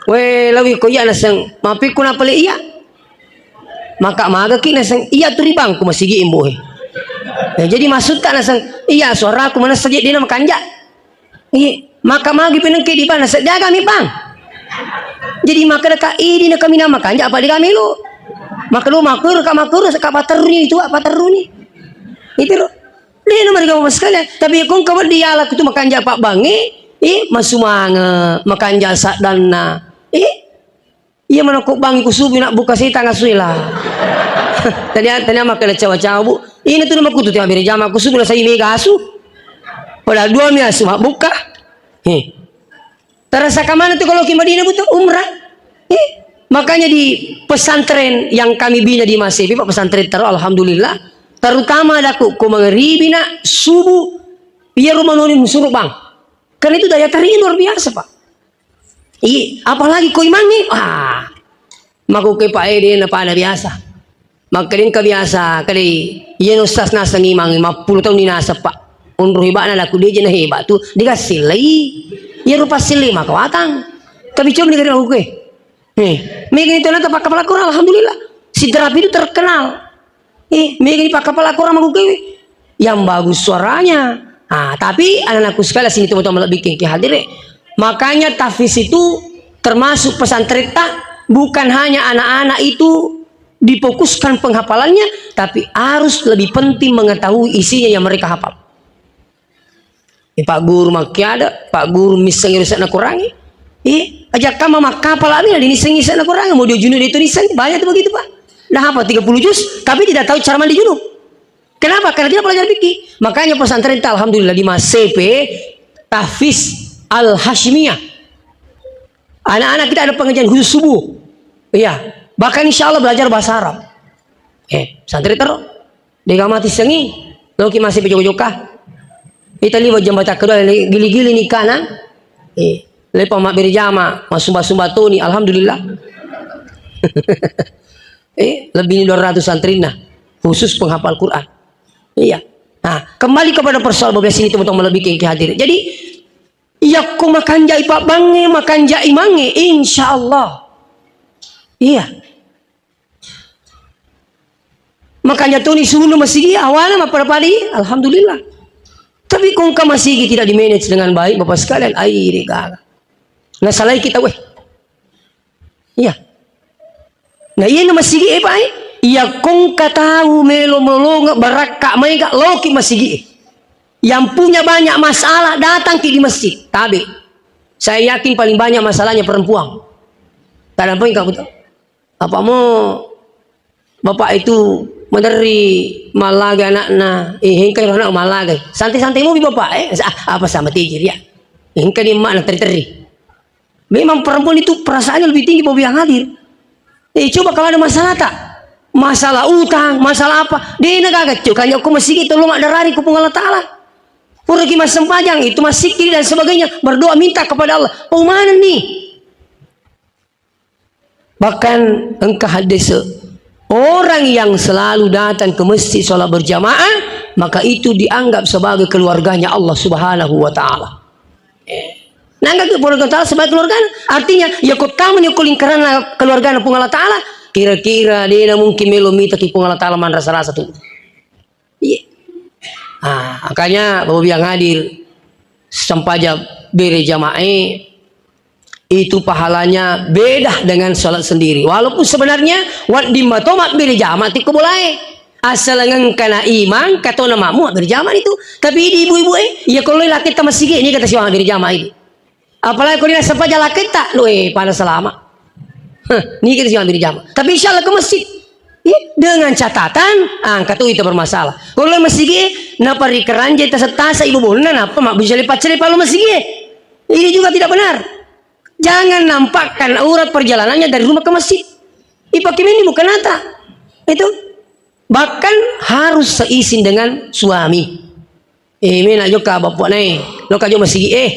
We, lawi ko iya naseng, mappikku napale iya. Maka magaki naseng, iya tu ri bangku masigi imboe. Ya, jadi maksudta naseng, iya suaraku manessa je dena makanja. Iya, maka magi penengke di bang, naseng jaga mi bang. Jadi maka deka idi na kami nama makanja apa deka melo. Maka lo makur ka makur seka pateruni itu apa teruni. Itu ro. Dena mariga Bapak sekalian, tapi ko engka wedding yala kutu makanja pabbangnge, eh, masumange, makanja saddanna. Eh, iya mana ko bangngi ku subuh nak buka setang asui lah. Tania, tania makkeda cawa-cawa, Bu. Ini tu nama kutu tiap bere jama ku subuh na sai mega asu. Padahal dua mi asu mabbuka. Eh. Terasa kemana tuh kalau ke Madinah, Bu, tuh? Umrah. Eh, makanya di pesantren yang kami bina di Masepe, Pak, pesantren Taro, alhamdulillah, terutama ada ku, ku mangeribi nak subuh, iya rumah noni musuruh bang. Karena itu daya tariknya luar biasa, Pak. Iya, apalagi ko imangnge, wah, Makkukue, Pak, eh, dena pada biasa. Makkeda engka biasa, kade, iyena ustaz naseng imang, mappulo taunni naseng, Pak. Onro heba'na laku, deje na heba tu, dega sellei. Iya rupa sellei maka watang. Tapi coba dikatakan makkukue. Eh, mega itu nata pakkapala Quran, alhamdulillah. Si Terapi itu terkenal. Eh, mega ni pakkapala Quran makkukue. Yang bagus suaranya. Ah, tapi anak-anakku sekalian, sini teman-teman lebih ke hadir, eh. Makanya tahfiz itu termasuk pesantren ta, bukan hanya anak-anak itu difokuskan penghafalannya, tapi harus lebih penting mengetahui isinya yang mereka hafal. Eh, Pak Guru makkiada, Pak Guru missengi rusak na Qurangi. Eh, aja kama makkapala mina dinissengi rusak na Qurangi, mau dia junub itu nissengi, banyak tuh begitu, Pak. Dah hafal tiga puluh juz, tapi tidak tahu cara mandi junub. Kenapa? Karena tidak belajar fikih. Makanya pesantren ta, alhamdulillah, di Masepe, Tahfiz Al-Hasyimiyah. Anak-anak kita ada pengajian khusus subuh. Iya. Bahkan insya Allah belajar bahasa Arab. Eh, pesantren Taro. Dega mati sengi. Loki masih pejoka-joka. Ita liwa jembatan kedua, gili-gili nikana. Eh, lepa mabbere jama, masumba-sumba toni, alhamdulillah. Eh, lebih dari dua ratus santrinna, khusus penghafal Quran. Iya. Nah, kembali kepada persoalan bablas ini, teman-teman lebih ke hadir. Jadi, iya ko makanjai pabbangnge, makanjai imangnge, insya Allah. Iya. Makanya toni subuh masigi, awana mappada-pada, alhamdulillah. Tapi ko engka masigi tidak di-manage dengan baik, Bapak sekalian, ai, gaga. Nah, salai kita, weh. Iya. Nah, iya na masigi e, Pak, e. Iya ko engka tau melo melonga barakka maega loki masigi e. Yang punya banyak masalah datang ki di masjid. Tabe. Saya yakin paling banyak masalahnya perempuan. Tak ada apa yang kau tahu. Apa mau bapak itu menerri malaga anakna, eh, engka anak malaga. Santai-santai mau bapak, eh. Ah, apa sama tijir ya? Engka di emak na teri-teri. Memang perempuan itu perasaannya lebih tinggi, Bapak yang hadir. Eh, coba kalau ada masalah tak? Masalah utang, masalah apa? Dena gaga, cok, kanya ko masigi tolong ada rari ko Puang Allah Ta'ala. Pura ki massempajang, itu masikir dan sebagainya, berdoa minta kepada Allah. Oh, mana nih? Bahkan engka hadis, orang yang selalu datang ke masjid sholat berjamaah, maka itu dianggap sebagai keluarganya Allah Subhanahu wa Ta'ala. Nangka ke keluarga Ta'ala sebagai keluarga. Artinya, ya ko tama ni ko lingkaranna keluargana Puang Allah Ta'ala, kira-kira dena mungkin melo mita ki Puang Allah Ta'ala manrasa-rasa tu. Iya. Ah, makanya Bapak yang hadir, sempajang bere jamaah itu pahalanya beda dengan sholat sendiri. Walaupun sebenarnya wedding mato mabbere jamaah tiko bolae. Asal engkana imang, katona makmu mabbere jamaah itu. Tapi di ibu-ibu, eh, iya ko loi laketta masigi, ni kata siwa mabbere jamaah ini. Apalagi ko dina sempajang laketta, lo, eh, pada selama. Heh, ni kata siwa mabbere jamaah. Tapi insya Allah ke masjid. Iya, dengan catatan, ah, engka tu itu bermasalah. Kalau masigi, napa ri keranjang tasetta-setta ibobonna, napa mabbicale paccale palo masigi? Ini juga tidak benar. Jangan nampakkan aurat perjalanannya dari rumah ke masjid. Ipake meni bukan nata. Itu. Bahkan harus seizin dengan suami. Eh, mena jokka bappuanae. Loka jo masigi, eh.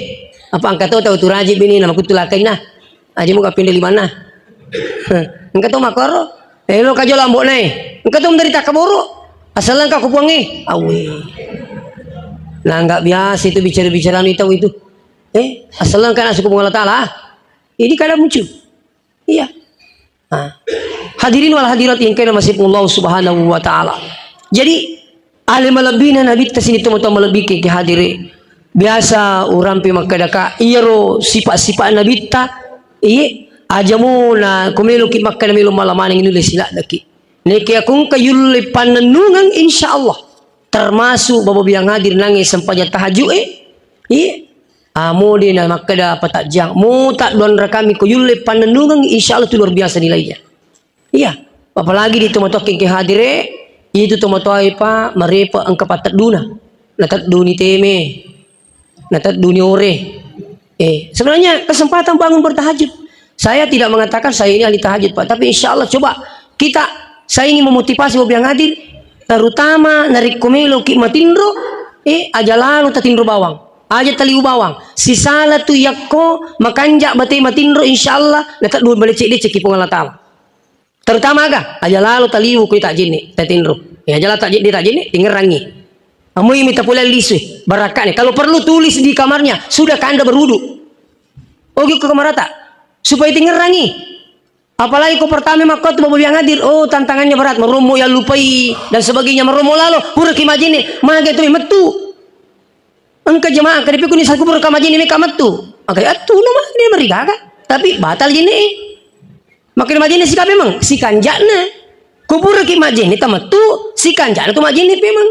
Apa engka to tau tu raji bini nama kutu lakainna. Aja muka pindah limanna. Engka to makoro. Eh, loka jo lamboknae. Engka to menderita kaboro. Asal engka ku puangnge. Awe. Nah, enggak biasa itu bicara-bicara anu tau itu. Eh, asal engka nasu ku Puang Allah Taala. Ini kada muncul. Iya. Nah. Hadirin wal hadirat yang kena masih Allah Subhanahu wa Ta'ala. Jadi, ale malebbina Nabitta sini tomatoa malebbi ke hadire. Biasa urampe makkadaka, iyaro sifat-sifat Nabitta, iye, aja mo na ko meloki makkada melo mala maneng nulle siladdaki. Neke akungka yulle pannennungeng, insya Allah. Termasuk babo biang hadir nange sempajang tahajud e, iye. Amo de na makkeda patajjang, mo tadduanra kami ko yulle pannennungeng, insya Allah tu luar biasa nilainya. Iya, apalagi di tomatoa kengke hadire, itu tomatoa pa marepa engka patedduna. Natedduni teme, natedduni ore. Eh, sebenarnya kesempatan bangun bertahajud. Saya tidak mengatakan saya ini ahli tahajud, Pak, tapi insya Allah coba kita, saya ingin memotivasi babo biang hadir, terutama narekko meloki matinro, eh, aja lalo tatinro bawang. Aja taliu bawang. Sisala tu yakko makanja bate matinro, insya Allah, nateddu malecce-lecce ki Puang Allah Taala. Terutama aga, aja lalo taliu kui tajenne, tatinro. Ya, aja lalo tajenne, tajenne, tingerangi. Amui mita pole lisui, barakane. Kalau perlu tulis di kamarnya, sudah kanda berwudu. Oke, ke kamarata. Supaya tingerangi. Apalagi ko pertama makko tu babo biang hadir, oh, tantangannya berat, marommo ya lupai dan sebagainya, marommo lalo, pura ki majene, mage tu mettu. Engka jemaah kade pikuni sakubur ka majene meka mettu. Aga attu no mah dia marigaga, tapi batal jene. Makin majene sika memang, sikanjakna. Kubur ki majene tamettu, sikanjakna tu majene memang.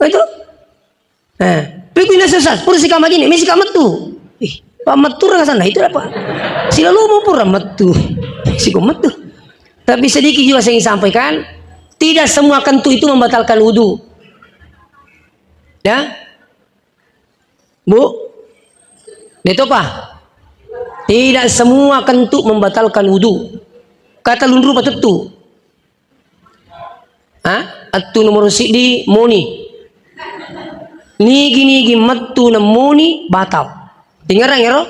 Itu. Eh, pikui na sesat, pura sika majene, mi sika mettu. Ih, pa mettu rang sana itu apa? Sila lomo pura mettu. Siko mettu. Tapi sedikit juga saya ingin sampaikan, tidak semua kentut itu membatalkan wudu. Ya? Bu? Detopa? Tidak semua kentut membatalkan wudu. Kata lunru patettu. Ha? Attu nomor siddi moni. Nigi-nigi mettu na moni batal. Tingerang ero?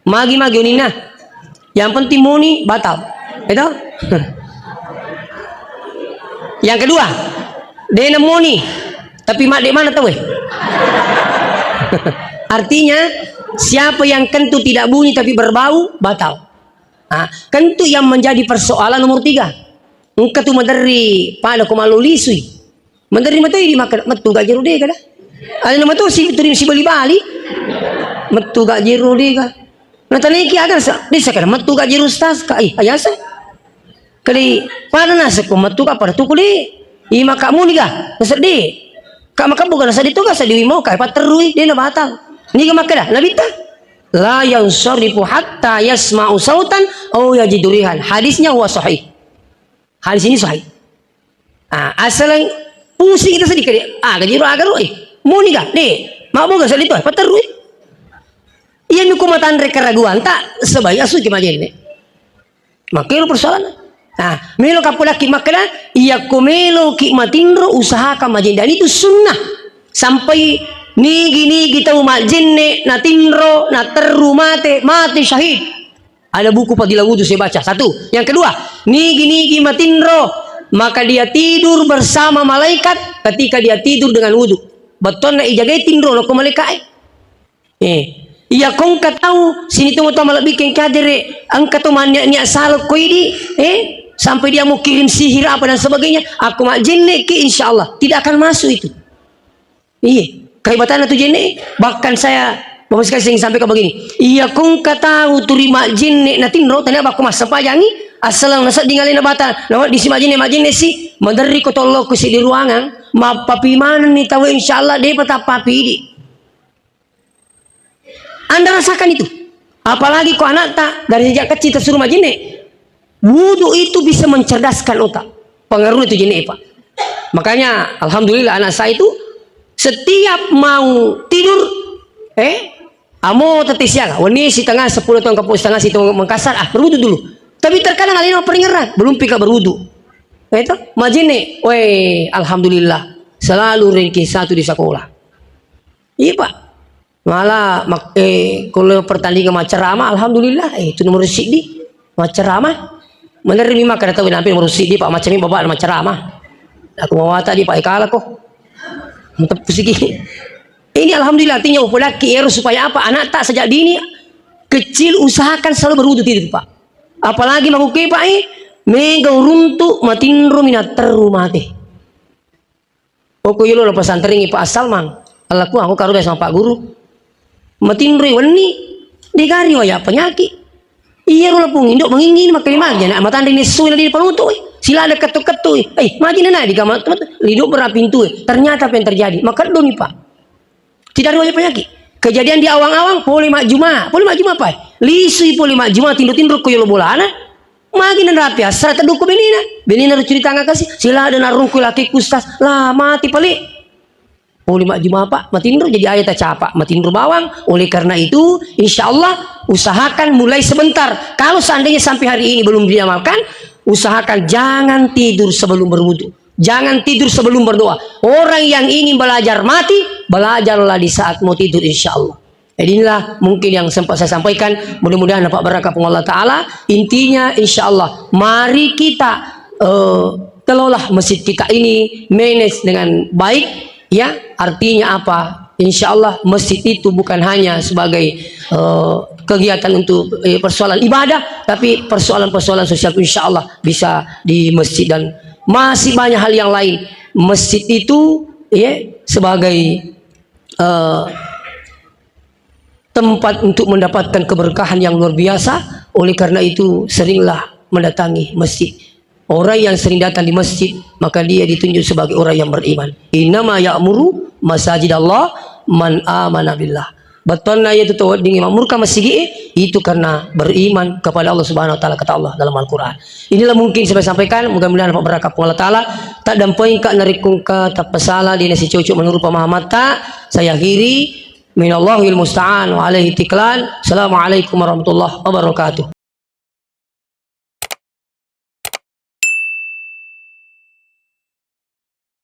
Magi-magi uninna. Yang penting moni batal. Itu? Yang kedua, de na moni tapi madde mana tau eh? Artinya siapa yang kentut tidak bunyi tapi berbau, batal. Ah, kentut yang menjadi persoalan nomor tiga. Engka tu maderri pada ko mallo lisui. Maderri matoi di makkeda, mettu ga jeru de kada. Ada nama tu si turi si bali-bali. Mettu ga jeru de ga. Nataneki aga sa, de sa kada mettu ga jeru ustaz ka. Ih, ayasa. Kali pada nasa ko mettu ga pada tuku de. I maka muni ga. Nasa de. Ka maka bukan nasa de tu ga sa diwi mau kai paterui de na batal. Ni ga makkeda, Nabitta. La yansarifu hatta yasma'u sautan au yajidu rihan. Hadisnya huwa sahih. Hadis ini sahih. Ah, asaleng pusing kita sedikit. Ah, gaji ro aga ro, eh. Moni ga? De. Mabboga seddi to, eh. Paterru, eh. Iya mi ko matanre keraguan ta sebaik asu ki majenne. Makero persoalan. Nah, melo kapolaki makkeda, iya ko melo ki matinro usahakan majenne. Dan itu sunnah. Sampai nigi-nigi tau majenne natinro, naterru mate, mate syahid. Ada buku fadilah wudu saya baca. Satu. Yang kedua, nigi-nigi matinro, maka dia tidur bersama malaikat ketika dia tidur dengan wudu. Bettuanna ijagai tinro loko malaikat e. Eh. Iya kongka tau sini tu matoa malebbi keng kadere, engka tu mannia-nia sala ko idi, eh, sampai dia mau kirim sihir apa dan sebagainya. Aku majenne ki, insya Allah tidak akan masuk itu. Iya, kehebatanna tu jenne. Bahkan saya, Bapak sekali, saya ingin sampaikan begini. Iya, kongka tau turi majenne na tinro, tania bakko massempajangi, assalang nasedding alena batal. Nawa disi majenne, majenne si, maderri ko tollo ko si di ruangan, mappapi manenni tau, insya Allah, depa tappapi idi. Anda rasakan itu. Apalagi ko anakta dari sejak kecil tersuruh majenne. Wudu itu bisa mencerdaskan otak. Pengaruh itu jenis, Pak. Makanya, alhamdulillah, anak saya itu setiap mau tidur, eh, amo teti siang, wenni setengah sepuluh tahun ke setengah situ Makassar, ah, berwudu dulu. Tapi terkadang alena peringeran, belum pika berwudu. Eh, itu, majene, weh, alhamdulillah, selalu ranking satu di sekolah. Iya, Pak. Mala mak-, eh, kalau pertandingan maccarama, alhamdulillah, eh, itu nomor siddi maccarama. Menerima kada tahu nampi nomor siddi, Pak, macam ini bapak maccarama. Aku mau wata di Pak Ekala kok. Mantap siki. Ini alhamdulillah, artinya upodaki ero supaya apa? Anak tak sejak dini kecil usahakan selalu berwudu tidur, Pak. Apalagi makuke, Pak, eh, mega uruntu matinro minatteru mate. Oko yolo na pesantrengi Pak Assalmang. Allaku aku karo biasa Pak Guru. Matinroi wenni, degari waya penyakit. Iya ro lapung indo mangingin makkali magi anak matanre nessu na di panutu, eh. Sila ada ketuk-ketuk, eh. Eh, magi na di kamar, lido bera pintu, eh. Ternyata apa yang terjadi? Makeddo mi, Pak. Tidak ada waya penyakit. Kejadian di awang-awang, pole majjuma, pole majjuma, Pak. Lisui pole majjuma, tinro-tinro ko yolo bolana. Magi na rapi asara tedduko benina. Benina ro cerita ngakasi, sila ada narungku laki kustas, lah mati pale. Poli majjuma, Pak, matinro jadi ayat capa, matinro bawang. Oleh karena itu, insya Allah, usahakan mulai sebentar. Kalau seandainya sampai hari ini belum diamalkan, usahakan jangan tidur sebelum berwudu. Jangan tidur sebelum berdoa. Orang yang ingin belajar mati, belajarlah di saat mau tidur, insya Allah. Jadi inilah mungkin yang sempat saya sampaikan. Mudah-mudahan dapat berkah Allah Ta'ala. Intinya, insya Allah, mari kita, eh, kelola masjid kita ini, manage dengan baik. Ya, artinya apa? Insya Allah, masjid itu bukan hanya sebagai, eh, kegiatan untuk, eh, persoalan ibadah, tapi persoalan-persoalan sosial, insya Allah, bisa di masjid. Dan masih banyak hal yang lain. Masjid itu, ya, sebagai, eh, tempat untuk mendapatkan keberkahan yang luar biasa. Oleh karena itu, seringlah mendatangi masjid. Orang yang sering datang di masjid, maka dia ditunjuk sebagai orang yang beriman. Innama ya'muru masajid Allah man amana billah. Bettuanna iya tu tau wedding makmurkan masigi, itu karena beriman kepada Allah Subhanahu wa Ta'ala, kata Allah dalam Al-Quran. Inilah mungkin saya sampaikan, mudah-mudahan dapat berkah Allah Ta'ala. Tak dampengka narekko engka tappasala, di nasi cocok menurut pemahaman tak, saya akhiri. Minallahil musta'an wa alaihi tiklan. Assalamualaikum warahmatullahi wabarakatuh.